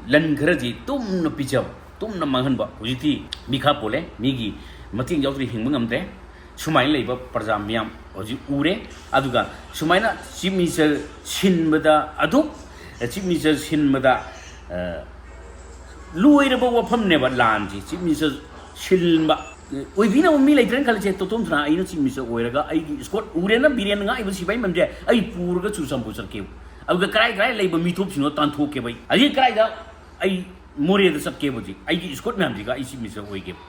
ꯂꯟ ꯈꯔꯁꯤ ꯇꯨꯝꯅ ꯄꯤꯖꯕ, ꯇꯨꯝꯅ ꯃꯥꯡꯍꯟꯕ꯫ ꯍꯧꯖꯤꯛꯇꯤ ꯃꯤꯈꯥ ꯄꯣꯜꯂꯦ, ꯃꯤꯒꯤ ꯃꯇꯦꯡ ꯌꯥꯎꯗ꯭ꯔꯗꯤ ꯍꯤꯡꯕ ꯉꯝꯗ꯭ꯔꯦ꯫ ꯁꯨꯃꯥꯏꯅ ꯂꯩꯕ ꯄ꯭ꯔꯖꯥ ꯃꯤꯌꯥꯝ ꯍꯧꯖꯤꯛ ꯎꯔꯦ꯫ ꯑꯗꯨꯒ ꯁꯨꯃꯥꯏꯅ ꯆꯤꯐ ꯃꯤꯅꯤꯁꯇꯔ ꯁꯤꯟꯕꯗ ꯑꯗꯨꯛ, ꯆꯤꯐ ꯃꯤꯅꯤꯁꯇꯔ ꯁꯤꯟꯕꯗ, ꯑ, ꯂꯣꯏꯔꯕ ꯋꯥꯐꯝꯅꯦꯕ ꯂꯥꯟꯁꯤ꯫ ꯆꯤꯐ ꯃꯤꯅꯤꯁꯇꯔ ꯁꯤꯟꯕ, ꯑꯣꯏꯕꯤꯅꯕ ꯃꯤ ꯂꯩꯇ꯭ꯔꯦꯅ ꯈꯜꯂꯁꯦ, ꯇꯣꯇꯣꯝ ꯊꯨꯅꯥ ꯑꯩꯅ ꯆꯤꯐ ꯃꯤꯅꯤꯁꯇꯔ ꯑꯣꯏꯔꯒ ꯑꯩꯒꯤ ꯏꯁꯀꯣꯠ ꯎꯔꯦꯅ ꯕꯤꯔꯦꯟ ꯉꯥꯛꯏꯕ ꯁꯤꯐꯥꯏ ꯃꯌꯥꯝꯁꯦ ꯑꯩ ꯄꯨꯔꯒ ꯆꯨꯔꯆꯥꯟꯄꯨꯔ ꯆꯠꯀꯦꯕ꯫ ꯑꯗꯨꯒ ꯀꯔꯥꯏ ꯀꯔꯥꯏ ꯂꯩꯕ ꯃꯤꯊꯣꯞꯁꯤꯡꯗꯣ ꯇꯥꯟꯊꯣꯛꯀꯦꯕ ꯑꯩ꯫ ꯑꯗꯒꯤ ꯀꯔꯥꯏꯗ ꯑꯩ ꯃꯣꯔꯦꯗ ꯆꯠꯀꯦꯕ ꯍꯧꯖꯤꯛ ꯑꯩꯒꯤ ꯏꯁꯀꯣꯠ ꯃꯌꯥꯝꯁꯤꯒ ꯑꯩ ꯆꯤꯐ ꯃꯤꯅꯤꯁꯇꯔ ꯑꯣꯏꯒꯦꯕ꯫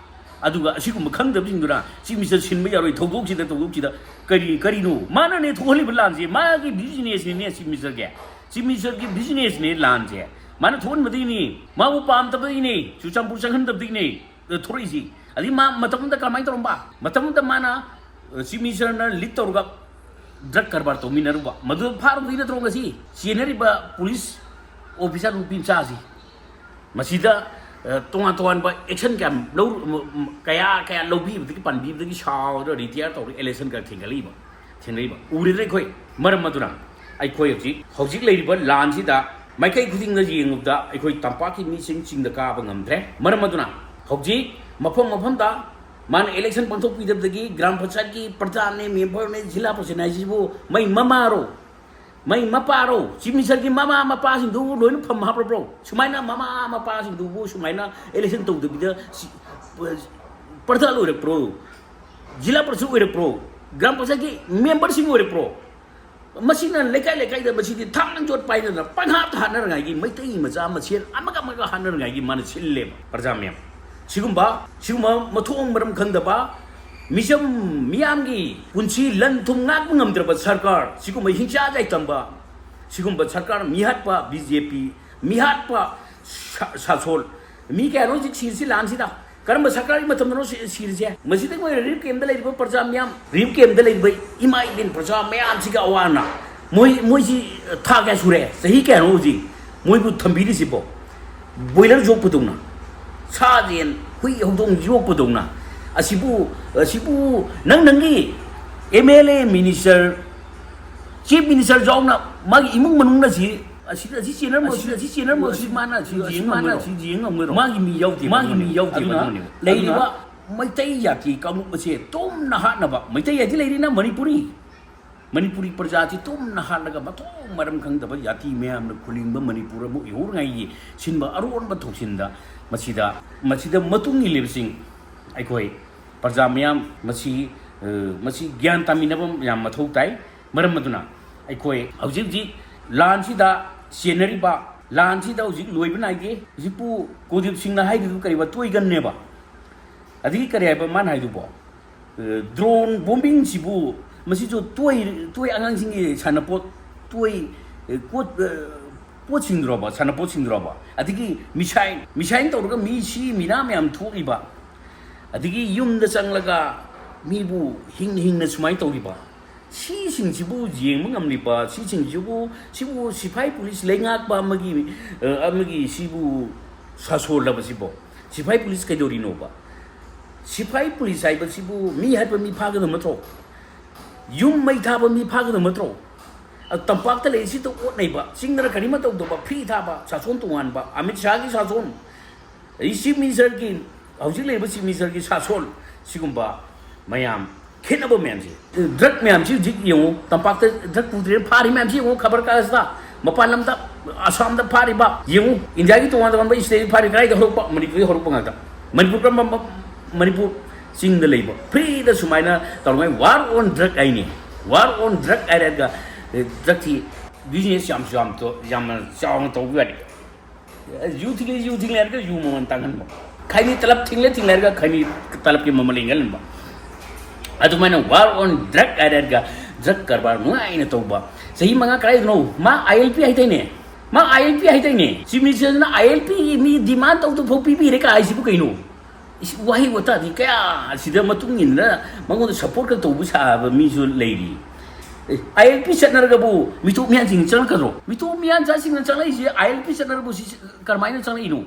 ꯑꯗꯨꯒ ꯑꯁꯤꯒꯨꯝꯕ ꯈꯪꯗꯕꯁꯤꯡꯗꯨꯅ ꯆꯤꯐ ꯃꯤꯅꯤꯁꯇꯔ ꯁꯤꯟꯕ ꯌꯥꯔꯣꯏ, ꯊꯧꯗꯣꯛꯁꯤꯗ, ꯊꯧꯗꯣꯛꯁꯤꯗ ꯀꯔꯤ, ꯀꯔꯤꯅꯣ? ꯃꯥꯅꯅꯦ ꯊꯣꯛꯍꯜꯂꯤꯕ ꯂꯥꯟꯁꯦ, ꯃꯥꯒꯤ ꯕꯤꯖꯤꯅꯦꯁꯅꯤꯅꯦ ꯆꯤꯐ ꯃꯤꯅꯤꯁꯇꯔꯒꯤ꯫ ꯆꯤꯐ ꯃꯤꯅꯤꯁꯇꯔꯒꯤ ꯕꯤꯖꯤꯅꯦꯁꯅꯦ ꯂꯥꯟꯁꯦ꯫ ꯃꯥꯅ ꯊꯣꯛꯍꯟꯕꯗꯒꯤꯅꯤ, ꯃꯥꯕꯨ ꯄꯥꯝꯗꯕꯗꯒꯤꯅꯤ ꯆꯨꯔꯆꯥꯟꯄꯨꯔ ꯆꯪꯍꯟꯗꯕꯗꯒꯤꯅꯤ꯫ ꯊꯣꯔꯛꯏꯁꯤ꯫ ꯑꯗꯩ ꯃꯥ ꯃꯇꯝ ꯑꯃꯗ ꯀꯃꯥꯏꯅ ꯇꯧꯔꯝꯕ? ꯃꯇꯝ ꯑꯃꯗ ꯃꯥꯅ, ꯑ, ꯆꯤꯐ ꯃꯤꯅꯤꯁꯇꯔꯅ ꯂꯤꯗ ꯇꯧꯔꯒ ꯗ꯭ꯔꯒ ꯀꯔꯕꯥꯔ ꯇꯧꯃꯤꯟꯅꯔꯨꯕ, ꯃꯗꯨ ꯐꯥꯔꯨꯕꯗꯤ ꯅꯠꯇ꯭ꯔꯣ ꯉꯁꯤ ꯆꯦꯟꯅꯔꯤꯕ ꯄꯨꯂꯤꯁ ꯑꯣꯐꯤꯁꯥꯔ ꯅꯨꯄꯤ ꯃꯆꯥꯁꯤ? ꯃꯁꯤꯗ, ꯑ, ꯇꯣꯉꯥꯟ ꯇꯣꯉꯥꯟꯕ ꯑꯦꯛꯁꯟ ꯀꯌꯥꯝ ꯂꯧꯔ-, ꯀꯌꯥ ꯀꯌꯥ ꯂꯧꯕꯤꯕꯗꯒꯤ, ꯄꯥꯟꯕꯤꯕꯗꯒꯤ ꯁꯥꯎꯔꯒ ꯔꯤꯇꯤꯌꯥꯔ ꯇꯧꯔꯒ ꯑꯦꯂꯦꯛꯁꯟ ꯀꯌꯥ ꯊꯦꯡꯒꯠꯂꯛꯏꯕ, ꯊꯦꯡꯅꯔꯤꯕ ꯎꯔꯦꯗꯅ ꯑꯩꯈꯣꯏ꯫ ꯃꯔꯝ ꯑꯗꯨꯅ ꯑꯩꯈꯣꯏ ꯍꯧꯖꯤꯛ, ꯍꯧꯖꯤꯛ ꯂꯩꯔꯤꯕ ꯂꯥꯟꯁꯤꯗ ꯃꯥꯏꯀꯩ ꯈꯨꯗꯤꯡꯗ ꯌꯦꯡꯉꯨꯕꯗ ꯑꯩꯈꯣꯏ ꯇꯝꯄꯥꯛꯀꯤ ꯃꯤꯁꯤꯡ ꯆꯤꯡꯗ ꯀꯥꯕ ꯉꯝꯗ꯭ꯔꯦ꯫ ꯃꯔꯝ ꯑꯗꯨꯅ ꯍꯧꯖꯤꯛ ꯃꯐꯝ ꯃꯐꯝꯗ ꯃꯥꯅ ꯏꯂꯦꯛꯁꯟ ꯄꯥꯡꯊꯣꯛꯄꯤꯗꯕꯗꯒꯤ ꯒ꯭ꯔꯥꯝ ꯄꯟꯆꯥꯌꯠꯀꯤ ꯄ꯭ꯔꯙꯥꯟꯅꯦ, ꯃꯦꯝꯕꯔꯅꯦ, ꯖꯤꯂꯥ ꯄ꯭ꯔꯁꯤꯗꯦꯟ ꯍꯥꯏꯁꯤꯕꯨ ꯃꯩ ꯃꯃꯥꯔꯣ? ꯃꯩ ꯃꯄꯥꯔꯣ? ꯆꯤꯐ ꯃꯤꯅꯤꯁꯇꯔꯒꯤ ꯃꯃꯥ ꯃꯄꯥꯁꯤꯡꯗꯨꯕꯨ ꯂꯣꯏꯅ ꯐꯝ ꯍꯥꯞꯄꯕ꯭ꯔꯣ? ꯁꯨꯃꯥꯏꯅ ꯃꯃꯥ ꯃꯄꯥꯁꯤꯡꯗꯨꯕꯨ ꯁꯨꯃꯥꯏꯅ ꯏꯂꯦꯛꯁꯟ ꯇꯧꯗꯕꯤꯗ ꯁꯤ-, ꯄ꯭ꯔꯙꯥꯟ ꯑꯣꯏꯔꯛꯄ꯭ꯔꯣ? ꯖꯤꯂꯥ ꯄꯔꯤꯁꯗ ꯑꯣꯏꯔꯛꯄ꯭ꯔꯣ? ꯒ꯭ꯔꯥꯝ ꯄꯟꯆꯥꯌꯠꯀꯤ ꯃꯦꯝꯕꯔꯁꯤꯡ ꯑꯣꯏꯔꯛꯄ꯭ꯔꯣ? ꯃꯁꯤꯅ ꯂꯩꯀꯥꯏ ꯂꯩꯀꯥꯏꯗ ꯃꯁꯤꯗꯤ ꯊꯥꯡ ꯌꯣꯠ ꯄꯥꯏꯗꯅ ꯄꯪꯍꯥꯠꯇ ꯍꯥꯠꯅꯔꯉꯥꯏꯒꯤ, ꯃꯩꯇꯩ ꯃꯆꯥ ꯃꯁꯦꯜ ꯑꯃꯒ ꯑꯃꯒ ꯍꯥꯠꯅꯔꯉꯥꯏꯒꯤ ꯃꯥꯅ ꯁꯤꯜꯂꯦꯕ ꯄ꯭ꯔꯖꯥ ꯃꯌꯥꯝ꯫ ꯁꯤꯒꯨꯝꯕ, ꯁꯤꯒꯨꯝꯕ ꯃꯊꯣꯡ ꯃꯔꯝ ꯈꯪꯗꯕ, ꯃꯤꯆꯝ ꯃꯤꯌꯥꯝꯒꯤ ꯄꯨꯟꯁꯤ ꯂꯟ ꯊꯨꯝ ꯉꯥꯛꯄ ꯉꯝꯗ꯭ꯔꯕ ꯁꯔꯀꯥꯔ, ꯁꯤꯒꯨꯝꯕ ꯍꯤꯡꯆꯥ ꯌꯥꯏꯇꯝꯕ, ꯁꯤꯒꯨꯝꯕ ꯁꯔꯀꯥꯔ ꯃꯤꯍꯥꯠꯄ, ꯕꯤ ꯖꯦ ꯄꯤ ꯃꯤꯍꯥꯠꯄ ꯁꯥ-, ꯁꯥꯁꯣꯜ, ꯃꯤ ꯀꯌꯥꯅꯣ ꯍꯧꯖꯤꯛ ꯁꯤꯔꯤꯁꯤ ꯂꯥꯟꯁꯤꯗ? ꯀꯔꯝꯕ ꯁꯔꯀꯥꯔꯒꯤ ꯃꯇꯝꯗꯅꯣ ꯁꯤ-, ꯁꯤꯔꯤꯁꯦ? ꯃꯁꯤꯗ ꯃꯣꯏ ꯔꯤꯂꯤꯐ ꯀꯦꯝꯗ ꯂꯩꯔꯤꯕ ꯄ꯭ꯔꯖꯥ ꯃꯌꯥꯝ, ꯔꯤꯂꯤꯐ ꯀꯦꯝꯗ ꯂꯩꯔꯤꯕ ꯏꯃꯥ ꯏꯕꯦꯟ ꯄ꯭ꯔꯖꯥ ꯃꯌꯥꯝꯁꯤꯒꯤ ꯑꯋꯥ ꯑꯅꯥ, ꯃꯣꯏ, ꯃꯣꯏꯁꯤ ꯊꯥ ꯀꯌꯥ ꯁꯨꯔꯦ? ꯆꯍꯤ ꯀꯌꯥꯅꯣ ꯍꯧꯖꯤꯛ ꯃꯣꯏꯕꯨ ꯊꯝꯕꯤꯔꯤꯁꯤꯕꯣ? ꯕꯣꯏꯂꯔ ꯌꯣꯛꯄꯗꯧꯅ, ꯁꯥ ꯌꯦꯟ, ꯍꯨꯏ ꯍꯧꯗꯣꯡ ꯌꯣꯛꯄꯗꯧꯅ꯫ ꯑꯁꯤꯕꯨ, ꯑꯁꯤꯕꯨ ꯅꯪ, ꯅꯪꯒꯤ ꯑꯦꯝ ꯑꯦꯜ ꯑꯦ, ꯃꯤꯅꯤꯁꯇꯔ, ꯆꯤꯐ ꯃꯤꯅꯤꯁꯇꯔ ꯌꯥꯎꯅ ꯃꯥꯒꯤ ꯏꯃꯨꯡ ꯃꯅꯨꯡꯅ ꯁꯤ, ꯑꯁꯤ, ꯑꯁꯤ ꯆꯦꯟꯅꯔꯝꯃꯣ, ꯑꯁꯤ, ꯑꯁꯤ ꯆꯦꯟꯅꯔꯝꯃꯣ, ꯑꯁꯤ ꯃꯥꯅ ꯑꯁꯤ ꯌꯦꯡ ꯉꯝꯃꯣꯏꯗ꯭ꯔꯣ? ꯃꯥꯒꯤ ꯃꯤ ꯌꯥꯎꯗꯦ, ꯃꯥꯒꯤ ꯃꯤ ꯌꯥꯎꯗꯦ꯫ ꯑꯗꯨꯅ ꯂꯩꯔꯤꯕ ꯃꯩꯇꯩ ꯖꯥꯇꯤ ꯀꯥꯡꯂꯨꯞ ꯑꯁꯦ ꯇꯨꯝꯅ ꯍꯥꯠꯅꯕ, ꯃꯩꯇꯩ ꯍꯥꯏꯗꯤ ꯂꯩꯔꯤꯅ ꯃꯅꯤꯄꯨꯔꯤ, ꯃꯅꯤꯄꯨꯔꯤ ꯄ꯭ꯔꯖꯥꯁꯤ ꯇꯨꯝꯅ ꯍꯥꯠꯂꯒ ꯃꯊꯣꯡ ꯃꯔꯝ ꯈꯪꯗꯕ ꯖꯥꯇꯤ ꯃꯌꯥꯝꯅ ꯈꯨꯂꯤꯡꯕ ꯃꯅꯤꯄꯨꯔ ꯑꯃ ꯑꯣꯏꯍꯧꯅꯉꯥꯏꯒꯤ ꯁꯤꯟꯕ ꯑꯔꯣꯟꯕ ꯊꯧꯁꯤꯟꯗ ꯃꯁꯤꯗ, ꯃꯁꯤꯗ ꯃꯇꯨꯡ ꯏꯜꯂꯤꯕꯁꯤꯡ ꯑꯩꯈꯣꯏ ꯄ꯭ꯔꯖꯥ ꯃꯌꯥꯝ ꯃꯁꯤ, ꯑ, ꯃꯁꯤ ꯒ꯭ꯌꯥꯟ ꯇꯥꯃꯤꯟꯅꯕ ꯌꯥꯝ ꯃꯊꯧ ꯇꯥꯏ꯫ ꯃꯔꯝ ꯑꯗꯨꯅ ꯑꯩꯈꯣꯏ ꯍꯧꯖꯤꯛ ꯍꯧꯖꯤꯛ ꯂꯥꯟꯁꯤꯗ ꯆꯦꯟꯅꯔꯤꯕ, ꯂꯥꯟꯁꯤꯗ ꯍꯧꯖꯤꯛ ꯂꯣꯏꯕ ꯅꯥꯏꯗꯦ꯫ ꯍꯧꯖꯤꯛꯄꯨ ꯀꯨꯜꯗꯤꯞ ꯁꯤꯡꯅ ꯍꯥꯏꯔꯤꯗꯨ ꯀꯔꯤꯕ? ꯇꯣꯏꯒꯟꯅꯦꯕ꯫ ꯑꯗꯒꯤ ꯀꯔꯤ ꯍꯥꯏꯕ ꯃꯥꯅ ꯍꯥꯏꯗꯨꯕꯣ? ꯑ, ꯗ꯭ꯔꯣꯟ ꯕꯣꯝꯕꯤꯡꯁꯤꯕꯨ ꯃꯁꯤꯁꯨ ꯇꯣꯏ, ꯇꯣꯏ ꯑꯉꯥꯡꯁꯤꯡꯒꯤ ꯁꯥꯟꯅꯄꯣꯠ, ꯇꯣꯏ, ꯑ, ꯀꯣꯠ-, ꯑ, ꯄꯣꯠꯁꯤꯡꯗꯨꯔꯣꯕ, ꯁꯥꯟꯅꯄꯣꯠꯁꯤꯡꯗꯨꯔꯣꯕ? ꯑꯗꯒꯤ ꯃꯤꯁꯥꯏꯜ, ꯃꯤꯁꯥꯏꯜ ꯇꯧꯔꯒ ꯃꯤ ꯁꯤ ꯃꯤꯅꯥ ꯃꯌꯥꯝ ꯊꯣꯛꯏꯕ, ꯑꯗꯒꯤ ꯌꯨꯝꯗ ꯆꯪꯂꯒ ꯃꯤꯕꯨ ꯍꯤꯡꯅ ꯍꯤꯡꯅ ꯁꯨꯃꯥꯏꯅ ꯇꯧꯔꯤꯕ, ꯁꯤꯁꯤꯡꯁꯤꯕꯨ ꯌꯦꯡꯕ ꯉꯝꯂꯤꯕ, ꯁꯤꯁꯤꯡꯁꯤꯕꯨ, ꯁꯤꯕꯨ ꯁꯤꯐꯥꯏ ꯄꯨꯂꯤꯁ ꯂꯩꯉꯥꯛꯄ ꯑꯃꯒꯤ, ꯑ, ꯑꯃꯒꯤ ꯁꯤꯕꯨ ꯁꯥꯁꯣꯜꯂꯕ ꯁꯤꯕꯣ? ꯁꯤꯐꯥꯏ ꯄꯨꯂꯤꯁ ꯀꯩꯗꯧꯔꯤꯅꯣꯕ? ꯁꯤꯐꯥꯏ ꯄꯨꯂꯤꯁ ꯍꯥꯏꯕꯁꯤꯕꯨ ꯃꯤ ꯍꯥꯠꯄ ꯃꯤ ꯐꯥꯒꯗꯕ ꯅꯠꯇ꯭ꯔꯣ? ꯌꯨꯝ ꯃꯩ ꯊꯥꯕ ꯃꯤ ꯐꯥꯒꯗꯕ ꯅꯠꯇ꯭ꯔꯣ? ꯑ, ꯇꯝꯄꯥꯛꯇ ꯂꯩꯔꯤꯁꯤꯗ ꯑꯣꯠꯅꯩꯕ, ꯆꯤꯡꯗꯅ ꯀꯔꯤꯃ ꯇꯧꯗꯕ, ꯐ꯭ꯔꯤ ꯊꯥꯕ, ꯁꯥꯁꯣꯟ ꯇꯣꯉꯥꯟꯕ, ꯑꯃꯤꯠ ꯁꯥꯍꯒꯤ ꯁꯥꯁꯣꯟ, ꯑꯩ ꯆꯤꯐ ꯃꯤꯅꯤꯁꯇꯔꯒꯤ, ꯍꯧꯖꯤꯛ ꯂꯩꯔꯤꯕ ꯆꯤꯐ ꯃꯤꯅꯤꯁꯇꯔꯒꯤ ꯁꯥꯁꯣꯟ, ꯁꯤꯒꯨꯝꯕ ꯃꯌꯥꯝ ꯈꯦꯠꯅꯕ ꯃꯌꯥꯝꯁꯦ, ꯗ꯭ꯔꯒ ꯃꯌꯥꯝꯁꯤ ꯍꯧꯖꯤꯛ ꯌꯦꯡꯉꯨ, ꯇꯝꯄꯥꯛꯇ ꯗ꯭ꯔꯒ ꯄꯨꯗ꯭ꯔꯦꯅ ꯐꯥꯔꯤ ꯃꯌꯥꯝꯁꯤ ꯌꯦꯡꯉꯨ, ꯈꯕꯔ ꯀꯥꯒꯖꯇ, ꯃꯄꯥꯟ ꯂꯝꯗ, ꯑꯁꯥꯝꯗ ꯐꯥꯔꯤꯕ ꯌꯦꯡꯉꯨ, ꯏꯟꯗꯤꯌꯥꯒꯤ ꯇꯣꯉꯥꯟ ꯇꯣꯉꯥꯟꯕ ꯁ꯭ꯇꯦꯠ ꯐꯥꯔꯤ, ꯀꯗꯥꯏꯗ ꯍꯧꯔꯛꯄ? ꯃꯅꯤꯄꯨꯔꯗꯒꯤ ꯍꯧꯔꯛꯄ ꯉꯥꯛꯇ꯫ ꯃꯅꯤꯄꯨꯔ ꯀꯔꯝꯕ ꯃ-, ꯃꯅꯤꯄꯨꯔ ꯆꯤꯡꯗ ꯂꯩꯕ ꯐ꯭ꯔꯤꯗ ꯁꯨꯃꯥꯏꯅ ꯇꯧꯔꯤꯉꯩ, ꯋꯥꯔ ꯑꯣꯟ ꯗ꯭ꯔꯒ ꯍꯥꯏꯅꯤ, ꯋꯥꯔ ꯑꯣꯟ ꯗ꯭ꯔꯒ ꯍꯥꯏꯔꯒ, ꯑꯦ, ꯗ꯭ꯔꯒꯁꯤ ꯕꯤꯖꯤꯅꯦꯁ ꯌꯥꯝ, ꯌꯥꯝ ꯇꯧ-, ꯌꯥꯝꯅ ꯆꯥꯎꯅ ꯇꯧꯕ ꯌꯥꯅꯤ꯫ ꯌꯨ ꯊꯤꯡꯂꯦ, ꯌꯨ ꯊꯤꯡꯂꯦ ꯍꯥꯏꯔꯒ ꯌꯨ ꯃꯃꯜ ꯇꯥꯡꯍꯟꯕ, ꯈꯩꯅꯤ ꯇꯂꯞ ꯊꯤꯡꯂꯦ, ꯊꯤꯡꯂꯦ ꯍꯥꯏꯔꯒ ꯈꯩꯅꯤ ꯇꯂꯞꯀꯤ ꯃꯃꯜ ꯍꯦꯟꯒꯠꯍꯟꯕ꯫ ꯑꯗꯨꯃꯥꯏꯅ ꯋꯥꯔ ꯑꯣꯟ ꯗ꯭ꯔꯒ ꯍꯥꯏꯔꯒ ꯗ꯭ꯔꯒ ꯀꯔꯕꯥꯔ ꯅꯨꯡꯉꯥꯏꯅ ꯇꯧꯕ꯫ ꯆꯍꯤ ꯃꯉꯥ ꯀꯗꯥꯏꯗꯅꯣ? ꯃꯥ ꯑꯥꯏ ꯑꯦꯜ ꯄꯤ ꯍꯥꯏꯗꯥꯏꯅꯦ? ꯃꯥ ꯑꯥꯏ ꯑꯦꯜ ꯄꯤ ꯍꯥꯏꯗꯥꯏꯅꯦ? ꯆꯤꯐ ꯃꯤꯅꯤꯁꯇꯔꯗꯨꯅ ꯑꯥꯏ ꯑꯦꯜ ꯄꯤ ꯃꯤ ꯗꯤꯃꯥꯟ ꯇꯧꯗꯕ ꯐꯥꯎ ꯄꯤꯕꯤꯔꯦ ꯀꯥꯏꯁꯤꯕꯨ ꯀꯩꯅꯣ? ꯏꯁ, ꯋꯥꯍꯩ ꯋꯥꯇꯥꯗꯤ ꯀꯌꯥ ꯑꯁꯤꯗ ꯃꯇꯨꯡ ꯏꯟꯅ ꯃꯉꯣꯟꯗ ꯁꯞꯄꯣꯔꯠꯀ ꯇꯧꯕ ꯁꯥꯕ ꯃꯤꯁꯨ ꯂꯩꯔꯤ꯫ ꯑꯦ, ꯑꯥꯏ ꯑꯦꯜ ꯄꯤ ꯆꯠꯅꯔꯒꯕꯨ ꯃꯤꯇꯣꯞ ꯃꯤꯌꯥꯟꯁꯤꯡ ꯆꯪꯉꯛꯀꯗ꯭ꯔꯣ? ꯃꯤꯇꯣꯞ ꯃꯤꯌꯥꯟꯆꯥꯁꯤꯡꯅ ꯆꯪꯉꯛꯏꯁꯦ, ꯑꯥꯏ ꯑꯦꯜ ꯄꯤ ꯆꯠꯅꯔꯒꯕꯨ ꯁꯤ ꯀꯔꯝꯍꯥꯏꯅ ꯆꯪꯉꯛꯏꯅꯣ?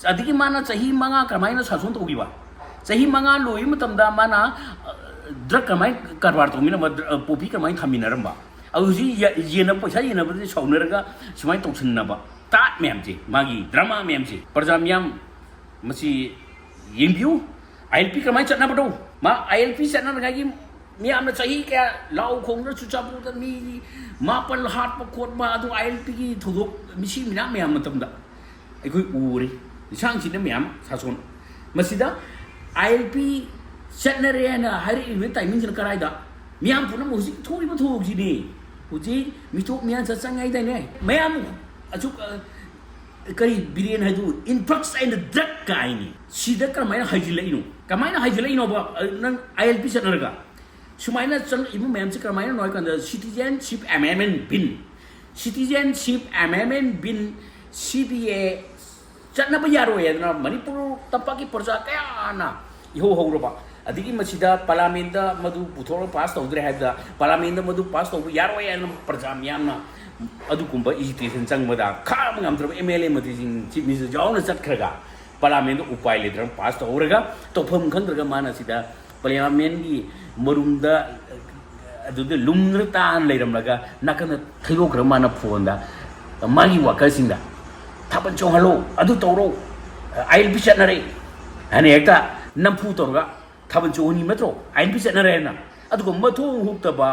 ꯑꯗꯒꯤ ꯃꯥꯅ ꯆꯍꯤ ꯃꯉꯥ ꯀꯔꯝꯍꯥꯏꯅ ꯁꯥꯁꯣꯟ ꯇꯧꯈꯤꯕ? ꯆꯍꯤ ꯃꯉꯥ ꯂꯣꯏꯕ ꯃꯇꯝꯗ ꯃꯥꯅ, ꯑ, ꯗ꯭ꯔꯒ ꯀꯔꯝꯍꯥꯏꯅ ꯀꯔꯕꯥꯔ ꯇꯧꯃꯤꯟꯅꯕ, ꯗ꯭ꯔ-, ꯑ, ꯄꯣꯄꯤ ꯀꯔꯝꯍꯥꯏꯅ ꯊꯝꯃꯤꯟꯅꯔꯝꯕ? ꯑꯗꯨ ꯍꯧꯖꯤꯛ ꯌꯦ-, ꯌꯦꯟꯅꯕ, ꯄꯩꯁꯥ ꯌꯦꯟꯅꯕꯗꯤ ꯁꯥꯎꯅꯔꯒ ꯁꯨꯃꯥꯏꯅ ꯇꯧꯁꯤꯟꯅꯕ꯫ ꯇꯥꯠ ꯃꯌꯥꯝꯁꯦ, ꯃꯥꯒꯤ ꯗ꯭ꯔꯃꯥ ꯃꯌꯥꯝꯁꯦ, ꯄ꯭ꯔꯖꯥ ꯃꯤꯌꯥꯝ ꯃꯁꯤ ꯌꯦꯡꯕꯤꯌꯨ꯫ ꯑꯥꯏ ꯑꯦꯜ ꯄꯤ ꯀꯃꯥꯏꯅ ꯆꯠꯅꯕꯅꯣ? ꯃꯥ ꯑꯥꯏ ꯑꯦꯜ ꯄꯤ ꯆꯠꯅꯅꯉꯥꯏꯒꯤ ꯃꯤꯌꯥꯝꯅ ꯆꯍꯤ ꯀꯌꯥ ꯂꯥꯎ ꯈꯣꯡꯗꯅ ꯆꯨꯔꯆꯥꯟꯄꯨꯔꯗ ꯃꯤ ꯃꯥꯄꯜ ꯍꯥꯠꯄ ꯈꯣꯠꯄ, ꯑꯗꯨ ꯑꯥꯏ ꯑꯦꯜ ꯄꯤꯒꯤ ꯊꯧꯗꯣꯛ ꯃꯤꯁꯤ ꯃꯤꯅꯥ ꯃꯌꯥꯝ ꯃꯇꯝꯗ ꯑꯩꯈꯣꯏ ꯎꯔꯦ꯫ ꯂꯤꯁꯥꯡꯁꯤꯟꯅ ꯃꯌꯥꯝ ꯁꯥꯁꯣꯟ꯫ ꯃꯁꯤꯗ ꯑꯥꯏ ꯑꯦꯜ ꯄꯤ ꯆꯠꯅꯔꯦ ꯍꯥꯏꯅ ꯍꯥꯏꯔꯛꯏꯕ ꯇꯥꯏꯃꯤꯡꯁꯤꯅ ꯀꯗꯥꯏꯗ? ꯃꯤꯌꯥꯝ ꯄꯨꯝꯅꯃꯛ ꯍꯧꯖꯤꯛ ꯊꯣꯛꯏꯕ ꯊꯧꯗꯣꯛꯁꯤꯅꯤ꯫ ꯍꯧꯖꯤꯛ ꯃꯤꯇꯣꯞ ꯃꯤꯌꯥꯟꯆꯥ ꯆꯪꯉꯦ ꯍꯥꯏꯗꯥꯏꯅꯦ? ꯃꯌꯥꯝ ꯑꯁꯨꯛ, ꯑ, ꯀꯔꯤ ꯕꯤꯔꯦꯟ ꯍꯥꯏꯗꯨ, ꯏꯟꯐ꯭ꯂꯛꯁ ꯑꯦꯟ ꯗ꯭ꯔꯒ ꯀꯥꯏꯅꯤ꯫ ꯁꯤꯗ ꯀꯔꯝꯍꯥꯏꯅ ꯍꯥꯏꯖꯤꯜꯂꯛꯏꯅꯣ? ꯀꯃꯥꯏꯅ ꯍꯥꯏꯖꯤꯜꯂꯛꯏꯅꯣꯕ? ꯑ, ꯅꯪ ꯑꯥꯏ ꯑꯦꯜ ꯄꯤ ꯆꯠꯅꯔꯒ? ꯁꯨꯃꯥꯏꯅ ꯆꯪꯉꯛꯏꯕ ꯃꯌꯥꯝꯁꯦ ꯀꯔꯝꯍꯥꯏꯅꯅꯣ ꯍꯥꯏ ꯀꯥꯟꯗ, ꯁꯤꯇꯤꯖꯦꯟꯁꯤꯞ ꯑꯦꯃꯦꯟꯃꯦꯟ ꯕꯤꯜ, ꯁꯤꯇꯤꯖꯦꯟꯁꯤꯞ ꯑꯦꯃꯦꯟꯃꯦꯟ ꯕꯤꯜ, ꯁꯤ ꯕꯤ ꯑꯦ ꯆꯠꯅꯕ ꯌꯥꯔꯣꯏ ꯍꯥꯏꯗꯅ ꯃꯅꯤꯄꯨꯔ ꯇꯝꯄꯥꯛꯀꯤ ꯄ꯭ꯔꯖꯥ ꯀꯌꯥꯅ ꯏꯍꯧ ꯍꯧꯔꯕ, ꯑꯗꯒꯤ ꯃꯁꯤꯗ ꯄꯥꯔꯂꯥꯃꯦꯟꯗ ꯃꯗꯨ ꯄꯨꯊꯣꯛꯑꯒ ꯄꯥꯁ ꯇꯧꯗ꯭ꯔꯦ ꯍꯥꯏꯕꯗ, ꯄꯥꯔꯂꯥꯃꯦꯟꯗ ꯃꯗꯨ ꯄꯥꯁ ꯇꯧꯕ ꯌꯥꯔꯣꯏ ꯍꯥꯏꯅ ꯄ꯭ꯔꯖꯥ ꯃꯤꯌꯥꯝꯅ ꯑꯗꯨꯒꯨꯝꯕ ꯑꯦꯖꯤꯇꯦꯁꯟ ꯆꯪꯕꯗ ꯈꯥꯡꯕ ꯉꯝꯗ꯭ꯔꯕ ꯑꯦꯝ ꯑꯦꯜ ꯑꯦ ꯃꯟꯇ꯭ꯔꯤꯁꯤꯡ ꯆꯤꯐ ꯃꯤꯅꯤꯁꯇꯔ ꯌꯥꯎꯅ ꯆꯠꯈ꯭ꯔꯒ, ꯄꯥꯔꯂꯥꯃꯦꯟꯗ ꯎꯄꯥꯏ ꯂꯩꯇ꯭ꯔꯒ ꯄꯥꯁ ꯇꯧꯍꯧꯔꯒ, ꯇꯧꯐꯝ ꯈꯪꯗ꯭ꯔꯒ ꯃꯥꯅ ꯁꯤꯗ ꯄꯥꯔꯂꯤꯌꯥꯃꯦꯟꯒꯤ ꯃꯔꯨꯝꯗ ꯑꯗꯨꯗ ꯂꯨꯝꯗꯅ ꯇꯥꯅ ꯂꯩꯔꯝꯂꯒ, ꯅꯥꯀꯟꯗ ꯊꯩꯗꯣꯛꯈ꯭ꯔꯒ ꯃꯥꯅ ꯐꯣꯟꯗ ꯃꯥꯒꯤ ꯋꯥꯀꯔꯁꯤꯡꯗ, "ꯊꯥꯕꯜ ꯆꯣꯡꯍꯜꯂꯣ, ꯑꯗꯨ ꯇꯧꯔꯣ, ꯑꯥꯏ ꯑꯦꯜ ꯄꯤ ꯆꯠꯅꯔꯦ" ꯍꯥꯏꯅ ꯍꯦꯛꯇ ꯅꯝꯐꯨ ꯇꯧꯔꯒ, "ꯊꯥꯕꯜ ꯆꯣꯡꯍꯟꯅꯤꯡꯕ ꯅꯠꯇ꯭ꯔꯣ, ꯑꯥꯏ ꯑꯦꯜ ꯄꯤ ꯆꯠꯅꯔꯦ" ꯍꯥꯏꯅ? ꯑꯗꯨꯒ ꯃꯊꯣꯡ ꯍꯨꯛꯇꯕ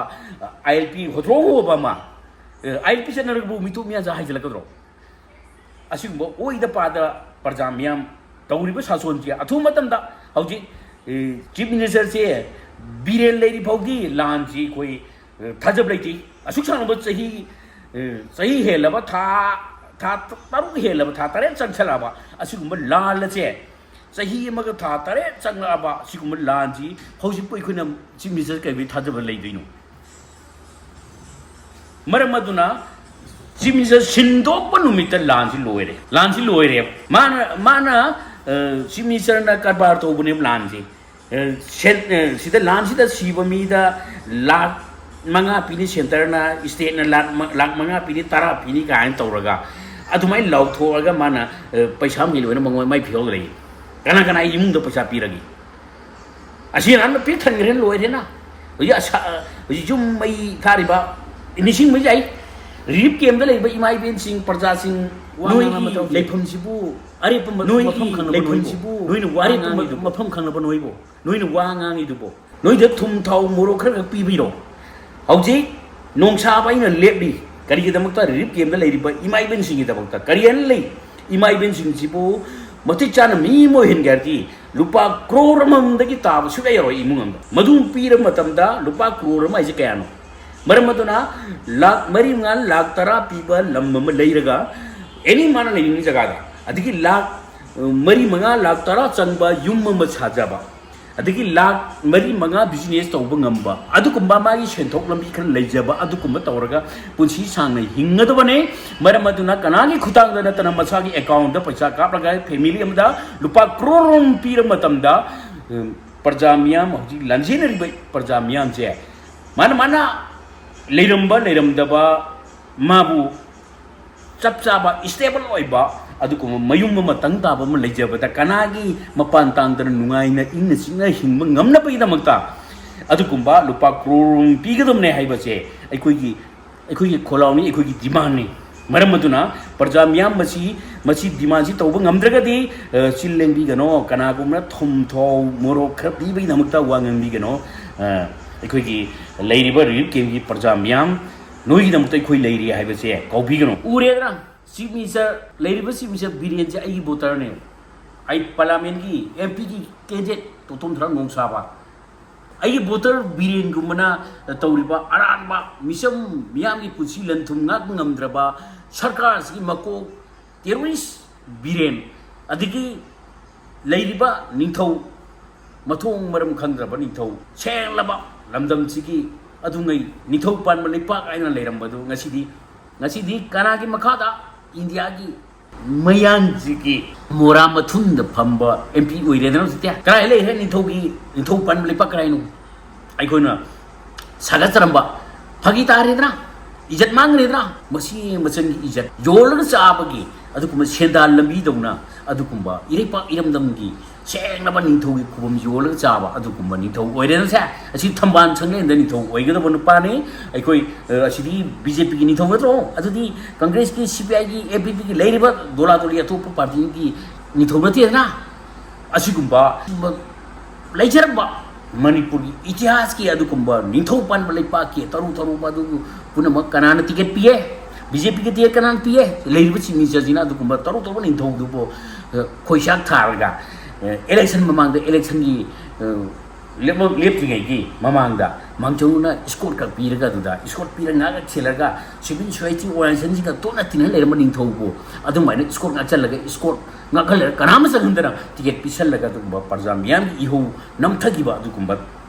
ꯑꯥꯏ ꯑꯦꯜ ꯄꯤ ꯍꯣꯊ꯭ꯔꯣ ꯍꯣꯕ ꯑꯃ, ꯑꯥꯏ ꯑꯦꯜ ꯄꯤ ꯆꯠꯅꯔꯒꯕꯨ ꯃꯤꯇꯣꯞ ꯃꯤꯌꯥꯟꯆꯥ ꯍꯥꯏꯖꯤꯜꯂꯛꯀꯗ꯭ꯔꯣ? ꯑꯁꯤꯒꯨꯝꯕ ꯑꯣꯏꯗ ꯄꯥꯗ ꯄ꯭ꯔꯖꯥ ꯃꯤꯌꯥꯝ ꯇꯧꯔꯤꯕ ꯁꯥꯁꯣꯟꯁꯦ ꯑꯊꯨꯕ ꯃꯇꯝꯗ ꯍꯧꯖꯤꯛ, ꯑꯦ, ꯆꯤꯐ ꯃꯤꯅꯤꯁꯇꯔꯁꯦ ꯕꯤꯔꯦꯟ ꯂꯩꯔꯤ ꯐꯥꯎꯗꯤ ꯂꯥꯟꯁꯤ ꯑꯩꯈꯣꯏ, ꯑꯦ, ꯊꯥꯖꯕ ꯂꯩꯇꯦ꯫ ꯑꯁꯨꯛ ꯁꯥꯡꯂꯕ ꯆꯍꯤ, ꯑꯦ, ꯆꯍꯤ ꯍꯦꯜꯂꯕ ꯊꯥ, ꯊꯥ ꯇꯔꯨꯛ ꯍꯦꯜꯂꯕ, ꯊꯥ ꯇꯔꯦꯠ ꯆꯪꯁꯜꯂꯛꯑꯕ ꯑꯁꯤꯒꯨꯝꯕ ꯂꯥꯟ ꯑꯁꯦ, ꯆꯍꯤ ꯑꯃꯒ ꯊꯥ ꯇꯔꯦꯠ ꯆꯪꯂꯛꯑꯕ ꯑꯁꯤꯒꯨꯝꯕ ꯂꯥꯟꯁꯤ ꯍꯧꯖꯤꯛꯄꯨ ꯑꯩꯈꯣꯏꯅ ꯆꯤꯐ ꯃꯤꯅꯤꯁꯇꯔ ꯀꯩꯗꯧꯕꯩ ꯊꯥꯖꯕ ꯂꯩꯗꯣꯏꯅꯣ? ꯃꯔꯝ ꯑꯗꯨꯅ ꯆꯤꯐ ꯃꯤꯅꯤꯁꯇꯔ ꯁꯤꯟꯗꯣꯛꯄ ꯅꯨꯃꯤꯠꯇ ꯂꯥꯟꯁꯤ ꯂꯣꯏꯔꯦ꯫ ꯂꯥꯟꯁꯤ ꯂꯣꯏꯔꯦꯕ꯫ ꯃꯥꯅ, ꯃꯥꯅ, ꯑ, ꯆꯤꯐ ꯃꯤꯅꯤꯁꯇꯔꯅ ꯀꯔꯕꯥꯔ ꯇꯧꯕꯅꯦꯕ ꯂꯥꯟꯁꯤ꯫ ꯑ, ꯁꯦꯟ-, ꯑ, ꯁꯤꯗ ꯂꯥꯟꯁꯤꯗ ꯁꯤꯕ ꯃꯤꯗ ꯂꯥꯈ ꯃꯉꯥ ꯄꯤꯅꯤ ꯁꯦꯟꯇꯔꯅ, ꯏꯁꯇꯦꯠꯅ ꯂꯥꯈ ꯃ-, ꯂꯥꯈ ꯃꯉꯥ ꯄꯤꯅꯤ, ꯇꯔꯥ ꯄꯤꯅꯤ ꯀꯥꯏꯅ ꯇꯧꯔꯒ ꯑꯗꯨꯃꯥꯏꯅ ꯂꯥꯎꯊꯣꯛꯑꯒ ꯃꯥꯅ, ꯑ, ꯄꯩꯁꯥ ꯃꯤ ꯂꯣꯏꯅ ꯃꯉꯣꯟ-, ꯃꯥꯏ ꯐꯤꯌꯣꯜ ꯂꯩ꯫ ꯀꯅꯥ ꯀꯅꯥ ꯏꯃꯨꯡꯗ ꯄꯩꯁꯥ ꯄꯤꯔꯒꯦ? ꯑꯁꯤ ꯑꯅꯥꯟꯕ ꯄꯤꯛ ꯊꯟꯈ꯭ꯔꯦ, ꯂꯣꯏꯔꯦꯅ꯫ ꯍꯧꯖꯤꯛ ꯑꯁꯥ-, ꯍꯧꯖꯤꯛ ꯌꯨꯝ ꯃꯩ ꯊꯥꯔꯤꯕ, ꯅꯤꯡꯁꯤꯡꯕ ꯌꯥꯏ, ꯔꯤꯂꯤꯐ ꯀꯦꯝꯗ ꯂꯩꯕ ꯏꯃꯥ ꯏꯕꯦꯟꯁꯤꯡ, ꯄ꯭ꯔꯖꯥꯁꯤꯡ, ꯋꯥ ꯅꯣꯏꯒꯤ ꯉꯥꯡꯅꯕ ꯃꯇꯝ ꯂꯩꯐꯝꯁꯤꯕꯨ, ꯑꯔꯦꯞꯄ ꯃ-, ꯅꯣꯏꯒꯤ ꯃꯐꯝ ꯈꯪꯅꯕ ꯂꯩꯐꯝꯁꯤꯕꯨ, ꯅꯣꯏꯕꯨ, ꯅꯣꯏꯅ ꯋꯥ ꯑꯔꯦꯞꯄ ꯃ-, ꯉꯥꯡꯉꯤꯗꯨꯕꯨ꯫ ꯃꯐꯝ ꯈꯪꯅꯕ ꯅꯣꯏꯕꯨ, ꯅꯣꯏꯅ ꯋꯥ ꯉꯥꯡꯉꯤꯗꯨꯕꯨ, ꯅꯣꯏꯗ ꯊꯨꯝ ꯊꯥꯎ ꯃꯣꯔꯣꯛ ꯈꯔ ꯈꯛ ꯄꯤꯕꯤꯔꯣ꯫ ꯍꯧꯖꯤꯛ ꯅꯣꯡꯁꯥꯕ ꯑꯩꯅ ꯂꯦꯞꯂꯤ꯫ ꯀꯔꯤꯒꯤꯗꯃꯛꯇ? ꯔꯤꯂꯤꯐ ꯀꯦꯝꯗ ꯂꯩꯔꯤꯕ ꯏꯃꯥ ꯏꯕꯦꯟꯁꯤꯡꯒꯤꯗꯃꯛꯇ꯫ ꯀꯔꯤ ꯍꯥꯏꯅ ꯂꯩ? ꯏꯃꯥ ꯏꯕꯦꯟꯁꯤꯡꯁꯤꯕꯨ ꯃꯇꯤꯛ ꯆꯥꯅ ꯃꯤ ꯑꯃ ꯑꯣꯏꯍꯟꯒꯦ ꯍꯥꯏꯔꯗꯤ, ꯂꯨꯄꯥ ꯀ꯭ꯔꯣꯔ ꯑꯃꯃꯝꯗꯒꯤ ꯇꯥꯕ ꯁꯨꯛꯌꯥ ꯌꯥꯔꯣꯏ ꯏꯃꯨꯡ ꯑꯃꯗ꯫ ꯃꯗꯨ ꯄꯤꯔꯕ ꯃꯇꯝꯗ ꯂꯨꯄꯥ ꯀ꯭ꯔꯣꯔ ꯑꯃ ꯍꯥꯏꯁꯦ ꯀꯌꯥꯅꯣ? ꯃꯔꯝ ꯑꯗꯨꯅ ꯂꯥꯈ ꯃꯔꯤ ꯃꯉꯥ, ꯂꯥꯈ ꯇꯔꯥ ꯄꯤꯕ ꯂꯝ ꯑꯃ ꯂꯩꯔꯒ, ꯑꯦꯅꯤ ꯃꯥꯅ ꯂꯩꯅꯤꯡꯉꯤ ꯖꯒꯥꯗ, ꯑꯗꯒꯤ ꯂꯥꯈ, ꯑ, ꯃꯔꯤ ꯃꯉꯥ, ꯂꯥꯈ ꯇꯔꯥ ꯆꯪꯕ ꯌꯨꯝ ꯑꯃ ꯁꯥꯖꯕ, ꯑꯗꯒꯤ ꯂꯥꯈ ꯃꯔꯤ ꯃꯉꯥ ꯕꯤꯖꯤꯅꯦꯁ ꯇꯧꯕ ꯉꯝꯕ, ꯑꯗꯨꯒꯨꯝꯕ ꯃꯥꯒꯤ ꯁꯦꯟꯊꯣꯛ ꯂꯝꯕꯤ ꯈꯔ ꯂꯩꯖꯕ, ꯑꯗꯨꯒꯨꯝꯕ ꯇꯧꯔꯒ ꯄꯨꯟꯁꯤ ꯁꯥꯡꯅ ꯍꯤꯡꯒꯗꯕꯅꯦ꯫ ꯃꯔꯝ ꯑꯗꯨꯅ ꯀꯅꯥꯒꯤ ꯈꯨꯠꯊꯥꯡꯗ ꯅꯠꯇꯅ ꯃꯁꯥꯒꯤ ꯑꯦꯀꯥꯎꯟꯗ ꯄꯩꯁꯥ ꯀꯥꯞꯂꯒ ꯐꯦꯃꯤꯂꯤ ꯑꯃꯗ ꯂꯨꯄꯥ ꯀ꯭ꯔꯣꯔ ꯑꯃ ꯄꯤꯔ ꯃꯇꯝꯗ, ꯎꯝ, ꯄ꯭ꯔꯖꯥ ꯃꯤꯌꯥꯝ, ꯍꯧꯖꯤꯛ ꯂꯥꯟꯖꯦꯟꯅꯔꯤꯕ ꯄ꯭ꯔꯖꯥ ꯃꯤꯌꯥꯝꯁꯦ ꯃꯥꯅ ꯃꯥꯅ ꯂꯩꯔꯝꯕ ꯂꯩꯔꯝꯗꯕ, ꯃꯥꯕꯨ ꯆꯞ ꯆꯥꯕ ꯏꯁꯇꯦꯕꯜ ꯑꯣꯏꯕ ꯑꯗꯨꯒꯨꯝꯕ ꯃꯌꯨꯝ ꯑꯃ ꯇꯪ ꯇꯥꯕ ꯑꯃ ꯂꯩꯖꯕꯗ, ꯀꯅꯥꯒꯤ ꯃꯄꯥꯟ ꯇꯥꯡꯗꯅ ꯅꯨꯡꯉꯥꯏꯅ ꯏꯪꯅ ꯆꯤꯛꯅ ꯍꯤꯡꯕ ꯉꯝꯅꯕꯒꯤꯗꯃꯛꯇ ꯑꯗꯨꯒꯨꯝꯕ ꯂꯨꯄꯥ ꯀ꯭ꯔꯣꯔ ꯔꯣꯝ ꯄꯤꯒꯗꯕꯅꯦ ꯍꯥꯏꯕꯁꯦ ꯑꯩꯈꯣꯏꯒꯤ, ꯑꯩꯈꯣꯏꯒꯤ ꯈꯣꯜꯂꯥꯎꯅꯤ, ꯑꯩꯈꯣꯏꯒꯤ ꯗꯤꯃꯥꯟꯅꯤ꯫ ꯃꯔꯝ ꯑꯗꯨꯅ ꯄ꯭ꯔꯖꯥ ꯃꯤꯌꯥꯝ ꯃꯁꯤ, ꯃꯁꯤ ꯗꯤꯃꯥꯟꯁꯤ ꯇꯧꯕ ꯉꯝꯗ꯭ꯔꯒꯗꯤ, ꯑ, ꯆꯤꯜ ꯂꯦꯡꯕꯤꯒꯅꯣ, ꯀꯅꯥꯒꯨꯝꯕꯅ ꯊꯨꯝ ꯊꯥꯎ ꯃꯣꯔꯣꯛ ꯈꯔ ꯄꯤꯕꯒꯤꯗꯃꯛꯇ ꯋꯥ ꯉꯥꯡꯕꯤꯒꯅꯣ꯫ ꯑ, ꯑꯩꯈꯣꯏꯒꯤ ꯂꯩꯔꯤꯕ ꯔꯤꯂꯤꯐ ꯀꯦꯝꯒꯤ ꯄ꯭ꯔꯖꯥ ꯃꯤꯌꯥꯝ, ꯅꯣꯏꯒꯤꯗꯃꯛꯇ ꯑꯩꯈꯣꯏ ꯂꯩꯔꯤ ꯍꯥꯏꯕꯁꯦ ꯀꯥꯎꯕꯤꯒꯅꯨ꯫ ꯎꯔꯦꯗꯅ, ꯆꯤꯐ ꯃꯤꯅꯤꯁꯇꯔ, ꯂꯩꯔꯤꯕ ꯆꯤꯐ ꯃꯤꯅꯤꯁꯇꯔ ꯕꯤꯔꯦꯟꯁꯦ ꯑꯩꯒꯤ ꯚꯣꯇꯔꯅꯦ꯫ ꯑꯩ ꯄꯥꯔꯂꯥꯃꯦꯟꯒꯤ ꯑꯦꯝ ꯄꯤꯒꯤ ꯀꯦꯟꯗꯤꯗꯦꯠ ꯇꯣꯇꯣꯝ ꯊꯔꯥ ꯅꯣꯡꯁꯥꯕ꯫ ꯑꯩꯒꯤ ꯚꯣꯇꯔ ꯕꯤꯔꯦꯟꯒꯨꯝꯕꯅ ꯇꯧꯔꯤꯕ ꯑꯔꯥꯟꯕ ꯃꯤꯆꯝ ꯃꯤꯌꯥꯝꯒꯤ ꯄꯨꯟꯁꯤ ꯂꯟ ꯊꯨꯝ ꯉꯥꯛꯄ ꯉꯝꯗ꯭ꯔꯕ ꯁꯔꯀꯥꯔꯁꯤꯒꯤ ꯃꯀꯣꯛ ꯇꯦꯔꯣꯔꯤꯁ ꯕꯤꯔꯦꯟ, ꯑꯗꯒꯤ ꯂꯩꯔꯤꯕ ꯅꯤꯡꯊꯧ, ꯃꯊꯣꯡ ꯃꯔꯝ ꯈꯪꯗ꯭ꯔꯕ ꯅꯤꯡꯊꯧ, ꯁꯦꯡꯂꯕ ꯂꯝꯗꯝꯁꯤꯒꯤ ꯑꯗꯨꯉꯩ ꯅꯤꯡꯊꯧ ꯄꯥꯟꯕ ꯂꯩꯄꯥꯛ ꯍꯥꯏꯅ ꯂꯩꯔꯝꯕꯗꯨ ꯉꯁꯤꯗꯤ, ꯉꯁꯤꯗꯤ ꯀꯅꯥꯒꯤ ꯃꯈꯥꯗ? ꯏꯟꯗꯤꯌꯥꯒꯤ ꯃꯌꯥꯡꯁꯤꯒꯤ ꯃꯣꯔꯥ ꯃꯊꯨꯟꯗ ꯐꯝꯕ ꯑꯦꯝ ꯄꯤ ꯑꯣꯏꯔꯦꯗꯅ ꯍꯧꯖꯤꯛꯇꯤ꯫ ꯀꯗꯥꯏ ꯂꯩꯈ꯭ꯔꯦ ꯅꯤꯡꯊꯧꯒꯤ, ꯅꯤꯡꯊꯧ ꯄꯥꯟꯕ ꯂꯩꯄꯥꯛ ꯀꯗꯥꯏꯅꯣ? ꯑꯩꯈꯣꯏꯅ ꯁꯥꯒꯠꯆꯔꯝꯕ, ꯐꯥꯒꯤ ꯇꯥꯔꯦꯗꯅ, ꯏꯖꯠ ꯃꯥꯡꯈ꯭ꯔꯦꯗꯅ, ꯃꯁꯤ ꯃꯆꯟꯒꯤ ꯏꯖꯠ ꯌꯣꯜꯂꯒ ꯆꯥꯕꯒꯤ ꯑꯗꯨꯒꯨꯝꯕ ꯁꯦꯟꯗꯥꯟ ꯂꯝꯕꯤꯗꯧꯅ ꯑꯗꯨꯒꯨꯝꯕ ꯏꯔꯩꯄꯥꯛ ꯏꯔꯝꯗꯝꯒꯤ ꯁꯦꯡꯂꯕ ꯅꯤꯡꯊꯧꯒꯤ ꯈꯨꯕꯝ ꯌꯣꯜꯂꯒ ꯆꯥꯕ ꯑꯗꯨꯒꯨꯝꯕ ꯅꯤꯡꯊꯧ ꯑꯣꯏꯔꯦꯅꯁꯦ꯫ ꯑꯁꯤ ꯊꯝꯕꯥꯜ ꯁꯪꯂꯦꯟꯗ ꯅꯤꯡꯊꯧ ꯑꯣꯏꯒꯗꯕ ꯅꯨꯄꯥꯅꯤ꯫ ꯑꯩꯈꯣꯏ, ꯑ, ꯑꯁꯤꯗꯤ ꯕꯤ ꯖꯦ ꯄꯤꯒꯤ ꯅꯤꯡꯊꯧ ꯅꯠꯇ꯭ꯔꯣ? ꯑꯗꯨꯗꯤ ꯀꯪꯒ꯭ꯔꯦꯁꯀꯤ, ꯁꯤ ꯄꯤ ꯑꯥꯏꯒꯤ, ꯑꯦ ꯄꯤ ꯄꯤꯒꯤ ꯂꯩꯔꯤꯕ ꯗꯣꯂꯥ ꯗꯣꯂꯤ ꯑꯇꯣꯞꯄ ꯄꯥꯔꯇꯤꯒꯤ ꯅꯤꯡꯊꯧ ꯅꯠꯇꯦꯗꯅ꯫ ꯑꯁꯤꯒꯨꯝꯕ ꯂꯩꯖꯔꯝꯕ ꯃꯅꯤꯄꯨꯔꯒꯤ ꯏꯇꯤꯍꯥꯁꯀꯤ ꯑꯗꯨꯒꯨꯝꯕ ꯅꯤꯡꯊꯧ ꯄꯥꯟꯕ ꯂꯩꯄꯥꯛꯀꯤ ꯇꯔꯨ ꯇꯔꯨꯕ ꯑꯗꯨꯕꯨ ꯄꯨꯝꯅꯃꯛ ꯀꯅꯥꯅ ꯇꯤꯀꯦꯠ ꯄꯤꯌꯦ? ꯕꯤ ꯖꯦ ꯄꯤꯒꯤ ꯇꯤꯀꯦꯠ ꯀꯅꯥꯅ ꯄꯤꯌꯦ? ꯂꯩꯔꯤꯕ ꯆꯤꯐ ꯃꯤꯅꯤꯁꯇꯔꯁꯤꯅ ꯑꯗꯨꯒꯨꯝꯕ ꯇꯔꯨ ꯇꯔꯨꯕ ꯅꯤꯡꯊꯧꯗꯨꯕꯨ, ꯑ, ꯈꯣꯏꯁꯥꯛ ꯊꯥꯔꯒ, ꯑ, ꯏꯂꯦꯛꯁꯟ ꯃꯃꯥꯡꯗ ꯏꯂꯦꯛꯁꯟꯒꯤ, ꯑ, ꯂꯦꯞꯃꯛ ꯂꯦꯞꯇ꯭ꯔꯤꯉꯩꯒꯤ ꯃꯃꯥꯡꯗ ꯃꯥꯡꯖꯧꯅꯅ ꯏꯁꯀꯣꯔꯠ ꯈꯛ ꯄꯤꯔꯒ, ꯑꯗꯨꯗ ꯏꯁꯀꯣꯔꯠ ꯄꯤꯔꯒ ꯉꯥꯛ ꯊꯤꯜꯂꯒ ꯁꯤꯚꯤꯜ ꯁꯣꯁꯥꯏꯇꯤ ꯑꯣꯔꯒꯅꯥꯏꯖꯦꯁꯟꯁꯤꯡꯒ ꯇꯣꯠꯅ ꯇꯤꯟꯅ ꯂꯩꯔꯝꯕ ꯅꯤꯡꯊꯧꯕꯨ ꯑꯗꯨꯃꯥꯏꯅ ꯏꯁꯀꯣꯔꯠ ꯉꯥꯛꯆꯜꯂꯒ, ꯏꯁꯀꯣꯔꯠ ꯉꯥꯛꯍꯜꯂꯒ ꯀꯅꯥ ꯑꯃ ꯆꯪꯍꯟꯗꯅ ꯇꯤꯀꯦꯠ ꯄꯤꯁꯜꯂꯒ ꯑꯗꯨꯒꯨꯝꯕ ꯄ꯭ꯔꯖꯥ ꯃꯤꯌꯥꯝꯒꯤ ꯏꯍꯧ ꯅꯝꯊꯈꯤꯕ ꯑꯗꯨꯒꯨꯝꯕ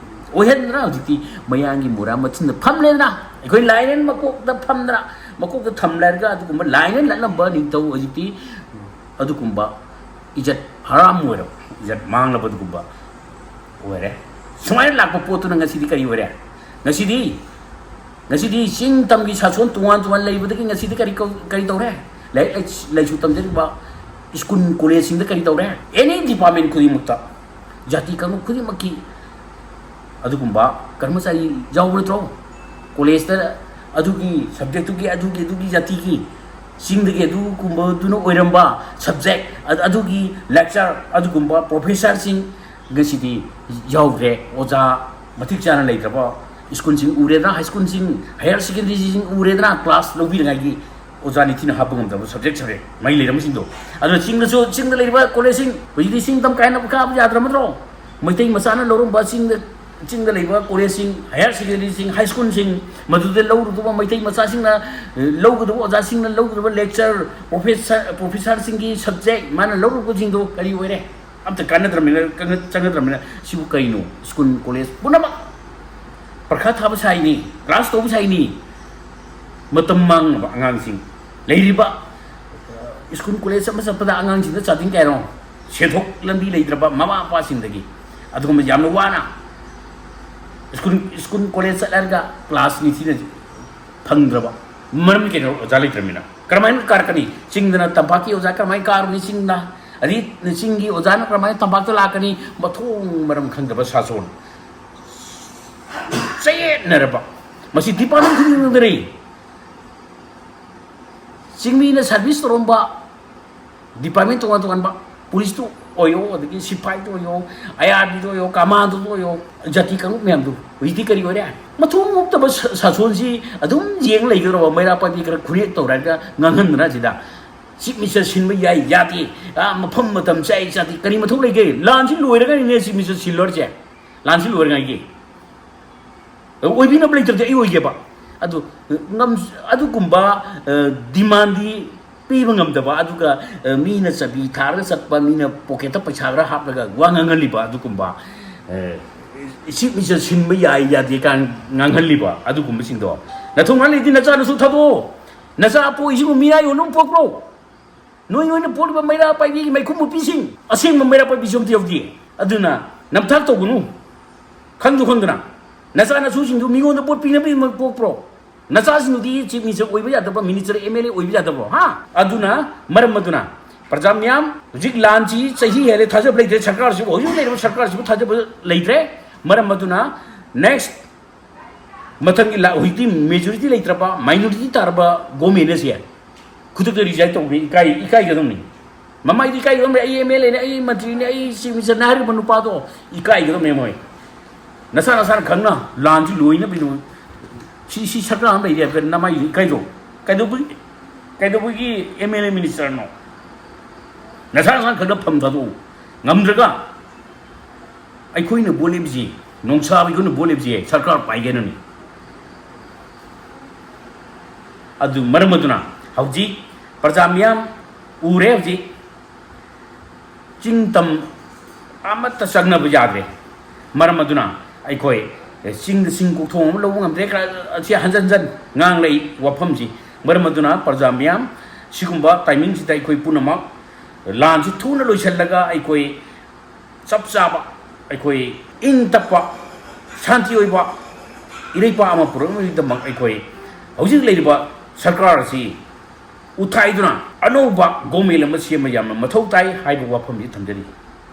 ꯑꯣꯏꯍꯟꯗꯅ ꯍꯧꯖꯤꯛꯇꯤ ꯃꯌꯥꯡꯒꯤ ꯃꯣꯔꯥ ꯃꯊꯨꯟꯗ ꯐꯝꯂꯦꯗꯅ, ꯑꯩꯈꯣꯏ ꯂꯥꯏꯔꯦꯟ ꯃꯀꯣꯛꯇ ꯐꯝꯗꯅ, ꯃꯀꯣꯛꯇ ꯊꯝꯂꯔꯒ ꯑꯗꯨꯒꯨꯝꯕ ꯂꯥꯏꯅ ꯂꯠꯂꯝꯕ ꯅꯤꯡꯊꯧ ꯍꯧꯖꯤꯛꯇꯤ ꯑꯗꯨꯒꯨꯝꯕ ꯏꯖꯠ ꯍꯔꯥꯝ ꯑꯣꯏꯔꯕ, ꯏꯖꯠ ꯃꯥꯡꯂꯕ ꯑꯗꯨꯒꯨꯝꯕ ꯑꯣꯏꯔꯦ꯫ ꯁꯨꯃꯥꯏꯅ ꯂꯥꯛꯄ ꯄꯣꯠꯇꯨꯅ ꯉꯁꯤꯗꯤ ꯀꯔꯤ ꯑꯣꯏꯔꯦ? ꯉꯁꯤꯗꯤ, ꯉꯁꯤꯗꯤ ꯆꯤꯡ ꯇꯝꯒꯤ ꯁꯥꯁꯣꯟ ꯇꯣꯉꯥꯟ ꯇꯣꯉꯥꯟ ꯂꯩꯕꯗꯒꯤ ꯉꯁꯤꯗꯤ ꯀꯔꯤ ꯀꯧ-, ꯀꯔꯤ ꯇꯧꯔꯦ? ꯂꯥꯏꯔꯤꯛ ꯂꯥꯏꯁ-, ꯂꯥꯏꯁꯨ ꯇꯝꯖꯔꯤꯕ ꯁ꯭ꯀꯨꯜ ꯀꯣꯂꯦꯖꯁꯤꯡꯗ ꯀꯔꯤ ꯇꯧꯔꯦ? ꯑꯦꯅꯤ ꯗꯤꯄꯥꯔꯠꯃꯦꯟ ꯈꯨꯗꯤꯡꯃꯛꯇ ꯖꯥꯇꯤ ꯀꯥꯡꯂꯨꯞ ꯈꯨꯗꯤꯡꯃꯛꯀꯤ ꯑꯗꯨꯒꯨꯝꯕ ꯀꯔꯃꯆꯥꯔꯤ ꯌꯥꯎꯕ ꯅꯠꯇ꯭ꯔꯣ? ꯀꯣꯂꯦꯖꯇ ꯑꯗꯨꯒꯤ ꯁꯕꯖꯦꯛꯇꯨꯒꯤ, ꯑꯗꯨꯒꯤ, ꯑꯗꯨꯒꯤ ꯖꯥꯇꯤꯒꯤ, ꯆꯤꯡꯗꯒꯤ ꯑꯗꯨꯒꯨꯝꯕꯗꯨꯅ ꯑꯣꯏꯔꯝꯕ ꯁꯕꯖꯦꯛ, ꯑ-, ꯑꯗꯨꯒꯤ ꯂꯦꯛꯆꯔ, ꯑꯗꯨꯒꯨꯝꯕ ꯄ꯭ꯔꯣꯐꯦꯁꯔꯁꯤꯡ ꯉꯁꯤꯗꯤ ꯌꯥꯎꯗ꯭ꯔꯦ꯫ ꯑꯣꯖꯥ ꯃꯇꯤꯛ ꯆꯥꯅ ꯂꯩꯇ꯭ꯔꯕ ꯁ꯭ꯀꯨꯜꯁꯤꯡ ꯎꯔꯦꯗꯅ, ꯍꯥꯏ ꯁ꯭ꯀꯨꯜꯁꯤꯡ, ꯍꯥꯌꯔ ꯁꯦꯀꯦꯟꯗꯔꯤꯁꯤꯡ ꯎꯔꯦꯗꯅ, ꯀ꯭ꯂꯥꯁ ꯂꯧꯕꯤꯅꯤꯡꯉꯥꯏꯒꯤ ꯑꯣꯖꯥ ꯅꯤꯡꯊꯤꯅ ꯍꯥꯞꯄ ꯉꯝꯗꯕ ꯁꯕꯖꯦꯛ ꯁꯕꯖꯦꯛ ꯃꯍꯩ ꯂꯩꯔꯝꯕꯁꯤꯡꯗꯣ꯫ ꯑꯗꯨꯅ ꯆꯤꯡꯗꯁꯨ, ꯆꯤꯡꯗ ꯂꯩꯔꯤꯕ ꯀꯣꯂꯦꯖꯁꯤꯡ ꯍꯧꯖꯤꯛꯇꯤ ꯆꯤꯡ ꯇꯝ ꯀꯥꯏꯅ ꯀꯥꯕ ꯌꯥꯗ꯭ꯔꯕ ꯅꯠꯇ꯭ꯔꯣ? ꯃꯩꯇꯩ ꯃꯆꯥꯅ ꯂꯧꯔꯝꯕ ꯆꯤꯡꯗ, ꯆꯤꯡꯗ ꯂꯩꯕ ꯀꯣꯂꯦꯖꯁꯤꯡ, ꯍꯥꯌꯔ ꯁꯦꯀꯦꯟꯗꯔꯤꯁꯤꯡ, ꯍꯥꯏ ꯁ꯭ꯀꯨꯜꯁꯤꯡ, ꯃꯗꯨꯗ ꯂꯧꯔꯨꯗꯕ ꯃꯩꯇꯩ ꯃꯆꯥꯁꯤꯡꯅ, ꯑ, ꯂꯧꯒꯗꯕ, ꯑꯣꯖꯥꯁꯤꯡꯅ ꯂꯧꯒꯗꯕ ꯂꯦꯛꯆꯔ, ꯄ꯭ꯔꯣꯐꯦꯁꯔ, ꯄ꯭ꯔꯣꯐꯦꯁꯔꯁꯤꯡꯒꯤ ꯁꯕꯖꯦꯛ ꯃꯥꯅ ꯂꯧꯔꯨꯕꯁꯤꯡꯗꯣ ꯀꯔꯤ ꯑꯣꯏꯔꯦ? ꯑꯝꯇ ꯀꯥꯟꯅꯗ꯭ꯔꯕꯅꯤꯅ, ꯀꯥꯟꯅ-, ꯆꯪꯅꯗ꯭ꯔꯕꯅꯤꯅ ꯁꯤꯕꯨ ꯀꯩꯅꯣ? ꯁ꯭ꯀꯨꯜ, ꯀꯣꯂꯦꯖ ꯄꯨꯝꯅꯃꯛ ꯄꯔꯈꯥ ꯊꯥꯕ ꯁꯥꯏꯅꯤ, ꯀ꯭ꯂꯥꯁ ꯇꯧꯕ ꯁꯥꯏꯅꯤ꯫ ꯃꯇꯝ ꯃꯥꯡꯅꯕ ꯑꯉꯥꯡꯁꯤꯡ ꯂꯩꯔꯤꯕ, ꯑ, ꯁ꯭ꯀꯨꯜ ꯀꯣꯂꯦꯖ ꯑꯃ ꯆꯠꯄꯗ ꯑꯉꯥꯡꯁꯤꯡꯗ ꯆꯥꯗꯤꯡ ꯀꯌꯥꯅꯣ? ꯁꯦꯟꯊꯣꯛ ꯂꯝꯕꯤ ꯂꯩꯇ꯭ꯔꯕ ꯃꯃꯥ ꯃꯄꯥꯁꯤꯡꯗꯒꯤ ꯑꯗꯨꯒꯨꯝꯕ ꯌꯥꯝꯅ ꯋꯥꯅ ꯁ꯭ꯀꯨꯜ, ꯁ꯭ꯀꯨꯜ ꯀꯣꯂꯦꯖ ꯆꯠꯂꯒ ꯀ꯭ꯂꯥꯁ ꯅꯤꯡꯊꯤꯅ ꯐꯪꯗ꯭ꯔꯕ꯫ ꯃꯔꯝꯗꯤ ꯀꯩꯅꯣ? ꯑꯣꯖꯥ ꯂꯩꯇ꯭ꯔꯕꯅꯤꯅ꯫ ꯀꯔꯝꯍꯥꯏꯅ ꯀꯥꯔꯛꯀꯅꯤ? ꯆꯤꯡꯗꯅ ꯇꯝꯄꯥꯛꯀꯤ ꯑꯣꯖꯥ ꯀꯔꯝꯍꯥꯏꯅ ꯀꯥꯔꯨꯅꯤ ꯆꯤꯡꯗ? ꯑꯗꯩ ꯆꯤꯡꯒꯤ ꯑꯣꯖꯥꯅ ꯀꯔꯝꯍꯥꯏꯅ ꯇꯝꯄꯥꯛꯇ ꯂꯥꯛꯀꯅꯤ? ꯃꯊꯣꯡ ꯃꯔꯝ ꯈꯪꯗꯕ ꯁꯥꯁꯣꯟ꯫ ꯆꯌꯦꯠꯅꯔꯕ꯫ ꯃꯁꯤ ꯗꯤꯄꯥꯔꯠꯃꯦꯟ ꯈꯨꯗꯤꯡꯃꯛꯇꯅꯤ꯫ ꯆꯤꯡꯃꯤꯅ ꯁꯥꯔꯚꯤꯁ ꯇꯧꯔꯝꯕ ꯗꯤꯄꯥꯔꯠꯃꯦꯟ ꯇꯣꯉꯥꯟ ꯇꯣꯉꯥꯟꯕ, ꯄꯨꯂꯤꯁꯇꯨ ꯑꯣꯏꯌꯣ, ꯑꯗꯒꯤ ꯁꯤꯐꯥꯏꯗꯨ ꯑꯣꯏꯌꯣ, ꯑꯥꯏ ꯑꯥꯔ ꯕꯤꯗꯨ ꯑꯣꯏꯌꯣ, ꯀꯃꯥꯟꯗꯣꯗꯨ ꯑꯣꯏꯌꯣ, ꯖꯥꯇꯤ ꯀꯥꯡꯂꯨꯞ ꯃꯌꯥꯝꯗꯨ ꯍꯧꯖꯤꯛꯇꯤ ꯀꯔꯤ ꯑꯣꯏꯔꯦ? ꯃꯊꯣꯡ ꯍꯨꯛꯇꯕ ꯁ-, ꯁꯥꯁꯣꯟꯁꯤ ꯑꯗꯨꯝ ꯌꯦꯡ ꯂꯩꯒꯗꯧꯔꯕ, ꯃꯩꯔꯥ ꯄꯥꯏꯕꯤ ꯈꯔ ꯈꯨꯔꯦꯛ ꯇꯧꯔꯒ ꯉꯥꯡꯍꯟꯗꯅ ꯁꯤꯗ꯫ ꯆꯤꯐ ꯃꯤꯅꯤꯁꯇꯔ ꯁꯤꯟꯕ ꯌꯥꯏ ꯌꯥꯗꯦ, ꯑꯥ, ꯃꯐꯝ ꯃꯇꯝ ꯆꯥꯏ ꯆꯥꯗꯦ, ꯀꯔꯤ ꯃꯊꯧ ꯂꯩꯒꯦ? ꯂꯥꯟꯁꯤ ꯂꯣꯏꯔꯒꯅꯤꯅꯦ ꯆꯤꯐ ꯃꯤꯅꯤꯁꯇꯔ ꯁꯤꯜꯂꯣ ꯍꯥꯏꯔꯤꯁꯦ꯫ ꯂꯥꯟꯁꯤ ꯂꯣꯏꯔꯤꯉꯩꯒꯤ ꯑꯣꯏꯕꯤꯅꯕ ꯂꯩꯇ꯭ꯔꯗꯤ ꯑꯩ ꯑꯣꯏꯒꯦꯕ꯫ ꯑꯗꯨ ꯉꯝ-, ꯑꯗꯨꯒꯨꯝꯕ, ꯑ, ꯗꯤꯃꯥꯟꯗꯤ ꯄꯤꯕ ꯉꯝꯗꯕ, ꯑꯗꯨꯒ, ꯑ, ꯃꯤꯅ ꯆꯕꯤ ꯊꯥꯔꯒ ꯆꯠꯄ, ꯃꯤꯅ ꯄꯣꯀꯦꯠꯇ ꯄꯩꯁꯥ ꯈꯔ ꯍꯥꯞꯂꯒ ꯋꯥ ꯉꯥꯡꯍꯜꯂꯤꯕ ꯑꯗꯨꯒꯨꯝꯕ, ꯑ, ꯆꯤꯐ ꯃꯤꯅꯤꯁꯇꯔ ꯁꯤꯟꯕ ꯌꯥꯏ ꯌꯥꯗꯦ ꯀꯥꯏꯅ ꯉꯥꯡꯍꯜꯂꯤꯕ ꯑꯗꯨꯒꯨꯝꯕꯁꯤꯡꯗꯣ ꯅꯊꯧ ꯉꯥꯏ ꯂꯩꯇꯦ꯫ ꯅꯆꯥꯅꯁꯨ ꯊꯥꯗꯣꯛꯑꯣ꯫ ꯅꯆꯥ ꯄꯣꯛꯏꯁꯤꯕꯨ ꯃꯤꯔꯥꯏ ꯑꯣꯏꯅꯕ ꯄꯣꯛꯄ꯭ꯔꯣ? ꯅꯣꯏ ꯑꯣꯏꯅ ꯄꯣꯛꯂꯤꯕ ꯃꯩꯔꯥ ꯄꯥꯏꯕꯤꯒꯤ ꯃꯩꯈꯨ ꯃꯄꯤꯁꯤꯡ, ꯑꯁꯦꯡꯕ ꯃꯩꯔꯥ ꯄꯥꯏꯕꯤꯁꯨ ꯑꯝꯇ ꯌꯥꯎꯗꯦ꯫ ꯑꯗꯨꯅ ꯅꯝꯊꯥꯛ ꯇꯧꯒꯅꯨ꯫ ꯈꯪꯁꯨ ꯈꯪꯗꯅ ꯅꯆꯥ ꯅꯁꯨꯁꯤꯡꯗꯨ ꯃꯤꯉꯣꯟꯗ ꯄꯣꯠ ꯄꯤꯅꯕꯒꯤ ꯄꯣꯛꯄ꯭ꯔꯣ? ꯅꯆꯥꯁꯤꯡꯗꯨꯗꯤ ꯆꯤꯐ ꯃꯤꯅꯤꯁꯇꯔ ꯑꯣꯏꯕ ꯌꯥꯗꯕ, ꯃꯤꯅꯤꯁꯇꯔ, ꯑꯦꯝ ꯑꯦꯜ ꯑꯦ ꯑꯣꯏꯕ ꯌꯥꯗꯕ꯭ꯔꯣ? ꯍꯥ? ꯑꯗꯨꯅ ꯃꯔꯝ ꯑꯗꯨꯅ ꯄ꯭ꯔꯖꯥ ꯃꯤꯌꯥꯝ, ꯍꯧꯖꯤꯛ ꯂꯥꯟꯁꯤ ꯆꯍꯤ ꯍꯦꯜꯂꯦ, ꯊꯥꯖꯕ ꯂꯩꯇ꯭ꯔꯦ꯫ ꯁꯔꯀꯥꯔꯁꯤꯕꯨ, ꯍꯧꯖꯤꯛ ꯂꯩꯔꯤꯕ ꯁꯔꯀꯥꯔꯁꯤꯕꯨ ꯊꯥꯖꯕ ꯂꯩꯇ꯭ꯔꯦ꯫ ꯃꯔꯝ ꯑꯗꯨꯅ ꯅꯦꯛꯁ ꯃꯊꯪꯒꯤ ꯂꯥ-, ꯍꯧꯖꯤꯛꯇꯤ ꯃꯦꯖꯣꯔꯤꯇꯤ ꯂꯩꯇ꯭ꯔꯕ, ꯃꯥꯏꯅꯣꯔꯤꯇꯤ ꯇꯥꯔꯕ ꯒꯣꯃꯦꯟ ꯑꯁꯦ ꯈꯨꯗꯛꯇ ꯔꯤꯖꯥꯏꯟ ꯇꯧꯕꯤ, ꯏꯀꯥꯏ, ꯏꯀꯥꯏꯒꯗꯕꯅꯤ꯫ ꯃꯃꯥꯏꯗꯤ ꯏꯀꯥꯏꯒꯗꯕꯅꯤ꯫ "ꯑꯩ ꯑꯦꯝ ꯑꯦꯜ ꯑꯦꯅꯦ, ꯑꯩ ꯃꯟꯇ꯭ꯔꯤꯅꯦ, ꯑꯩ ꯆꯤꯐ ꯃꯤꯅꯤꯁꯇꯔꯅꯦ" ꯍꯥꯏꯔꯤꯕ ꯅꯨꯄꯥꯗꯣ ꯏꯀꯥꯏꯒꯗꯕꯅꯦ ꯃꯣꯏ꯫ ꯅꯁꯥ ꯅꯁꯥꯅ ꯈꯪꯅ ꯂꯥꯟꯁꯤ ꯂꯣꯏꯅꯕꯤꯗꯨ ꯁꯤ, ꯁꯤ ꯁꯔꯀꯥꯔ ꯑꯃ ꯂꯩꯔꯦ ꯍꯥꯏꯕꯗ ꯅꯃꯥꯏꯗꯨ ꯏꯀꯥꯏꯗ꯭ꯔꯣ? ꯀꯩꯗꯧꯕꯒꯤ, ꯀꯩꯗꯧꯕꯒꯤ ꯑꯦꯝ ꯑꯦꯜ ꯑꯦ ꯃꯤꯅꯤꯁꯇꯔꯅꯣ? ꯅꯁꯥ ꯅꯁꯥꯅ ꯈꯪꯅ ꯐꯝ ꯊꯥꯗꯣꯛꯎ꯫ ꯉꯝꯗ꯭ꯔꯒ ꯑꯩꯈꯣꯏꯅ ꯚꯣꯠ ꯂꯦꯞꯄꯤꯁꯤ, ꯅꯣꯡꯁꯥꯕ ꯑꯩꯈꯣꯏꯅ ꯚꯣꯠ ꯂꯦꯞꯄꯤꯁꯤ ꯁꯔꯀꯥꯔ ꯄꯥꯏꯒꯦꯅꯅꯤ꯫ ꯑꯗꯨ ꯃꯔꯝ ꯑꯗꯨꯅ ꯍꯧꯖꯤꯛ ꯄ꯭ꯔꯖꯥ ꯃꯤꯌꯥꯝ ꯎꯔꯦ, ꯍꯧꯖꯤꯛ ꯆꯤꯡ ꯇꯝ ꯑꯃꯠꯇ ꯆꯪꯅꯕ ꯌꯥꯗ꯭ꯔꯦ꯫ ꯃꯔꯝ ꯑꯗꯨꯅ ꯑꯩꯈꯣꯏ ꯆꯤꯡꯗ ꯆꯤꯡ ꯀꯣꯛꯊꯣꯡ ꯑꯃ ꯂꯧꯕ ꯉꯝꯗ꯭ꯔꯦ꯫ ꯑꯁꯤ ꯍꯟꯖꯟ ꯍꯟꯖꯟ ꯉꯥꯡꯂꯛꯏ ꯋꯥꯐꯝꯁꯤ꯫ ꯃꯔꯝ ꯑꯗꯨꯅ ꯄ꯭ꯔꯖꯥ ꯃꯤꯌꯥꯝ, ꯁꯤꯒꯨꯝꯕ ꯇꯥꯏꯃꯤꯡꯁꯤꯗ ꯑꯩꯈꯣꯏ ꯄꯨꯝꯅꯃꯛ ꯂꯥꯟꯁꯤ ꯊꯨꯅ ꯂꯣꯏꯁꯤꯜꯂꯒ ꯑꯩꯈꯣꯏ ꯆꯞ ꯆꯥꯕ, ꯑꯩꯈꯣꯏ ꯏꯪ ꯇꯞꯄ, ꯁꯥꯟꯇꯤ ꯑꯣꯏꯕ ꯏꯔꯩꯄꯥꯛ ꯑꯃ ꯄꯨꯔꯛꯅꯕꯒꯤꯗꯃꯛ ꯑꯩꯈꯣꯏ ꯍꯧꯖꯤꯛ ꯂꯩꯔꯤꯕ ꯁꯔꯀꯥꯔ ꯑꯁꯤ ꯎꯠꯊꯥꯏꯗꯨꯅ ꯑꯅꯧꯕ ꯒꯣꯃꯦꯟ ꯑꯃ ꯁꯦꯝꯕ ꯌꯥꯝꯅ ꯃꯊꯧ ꯇꯥꯏ ꯍꯥꯏꯕ ꯋꯥꯐꯝꯁꯤ ꯊꯝꯖꯔꯤ꯫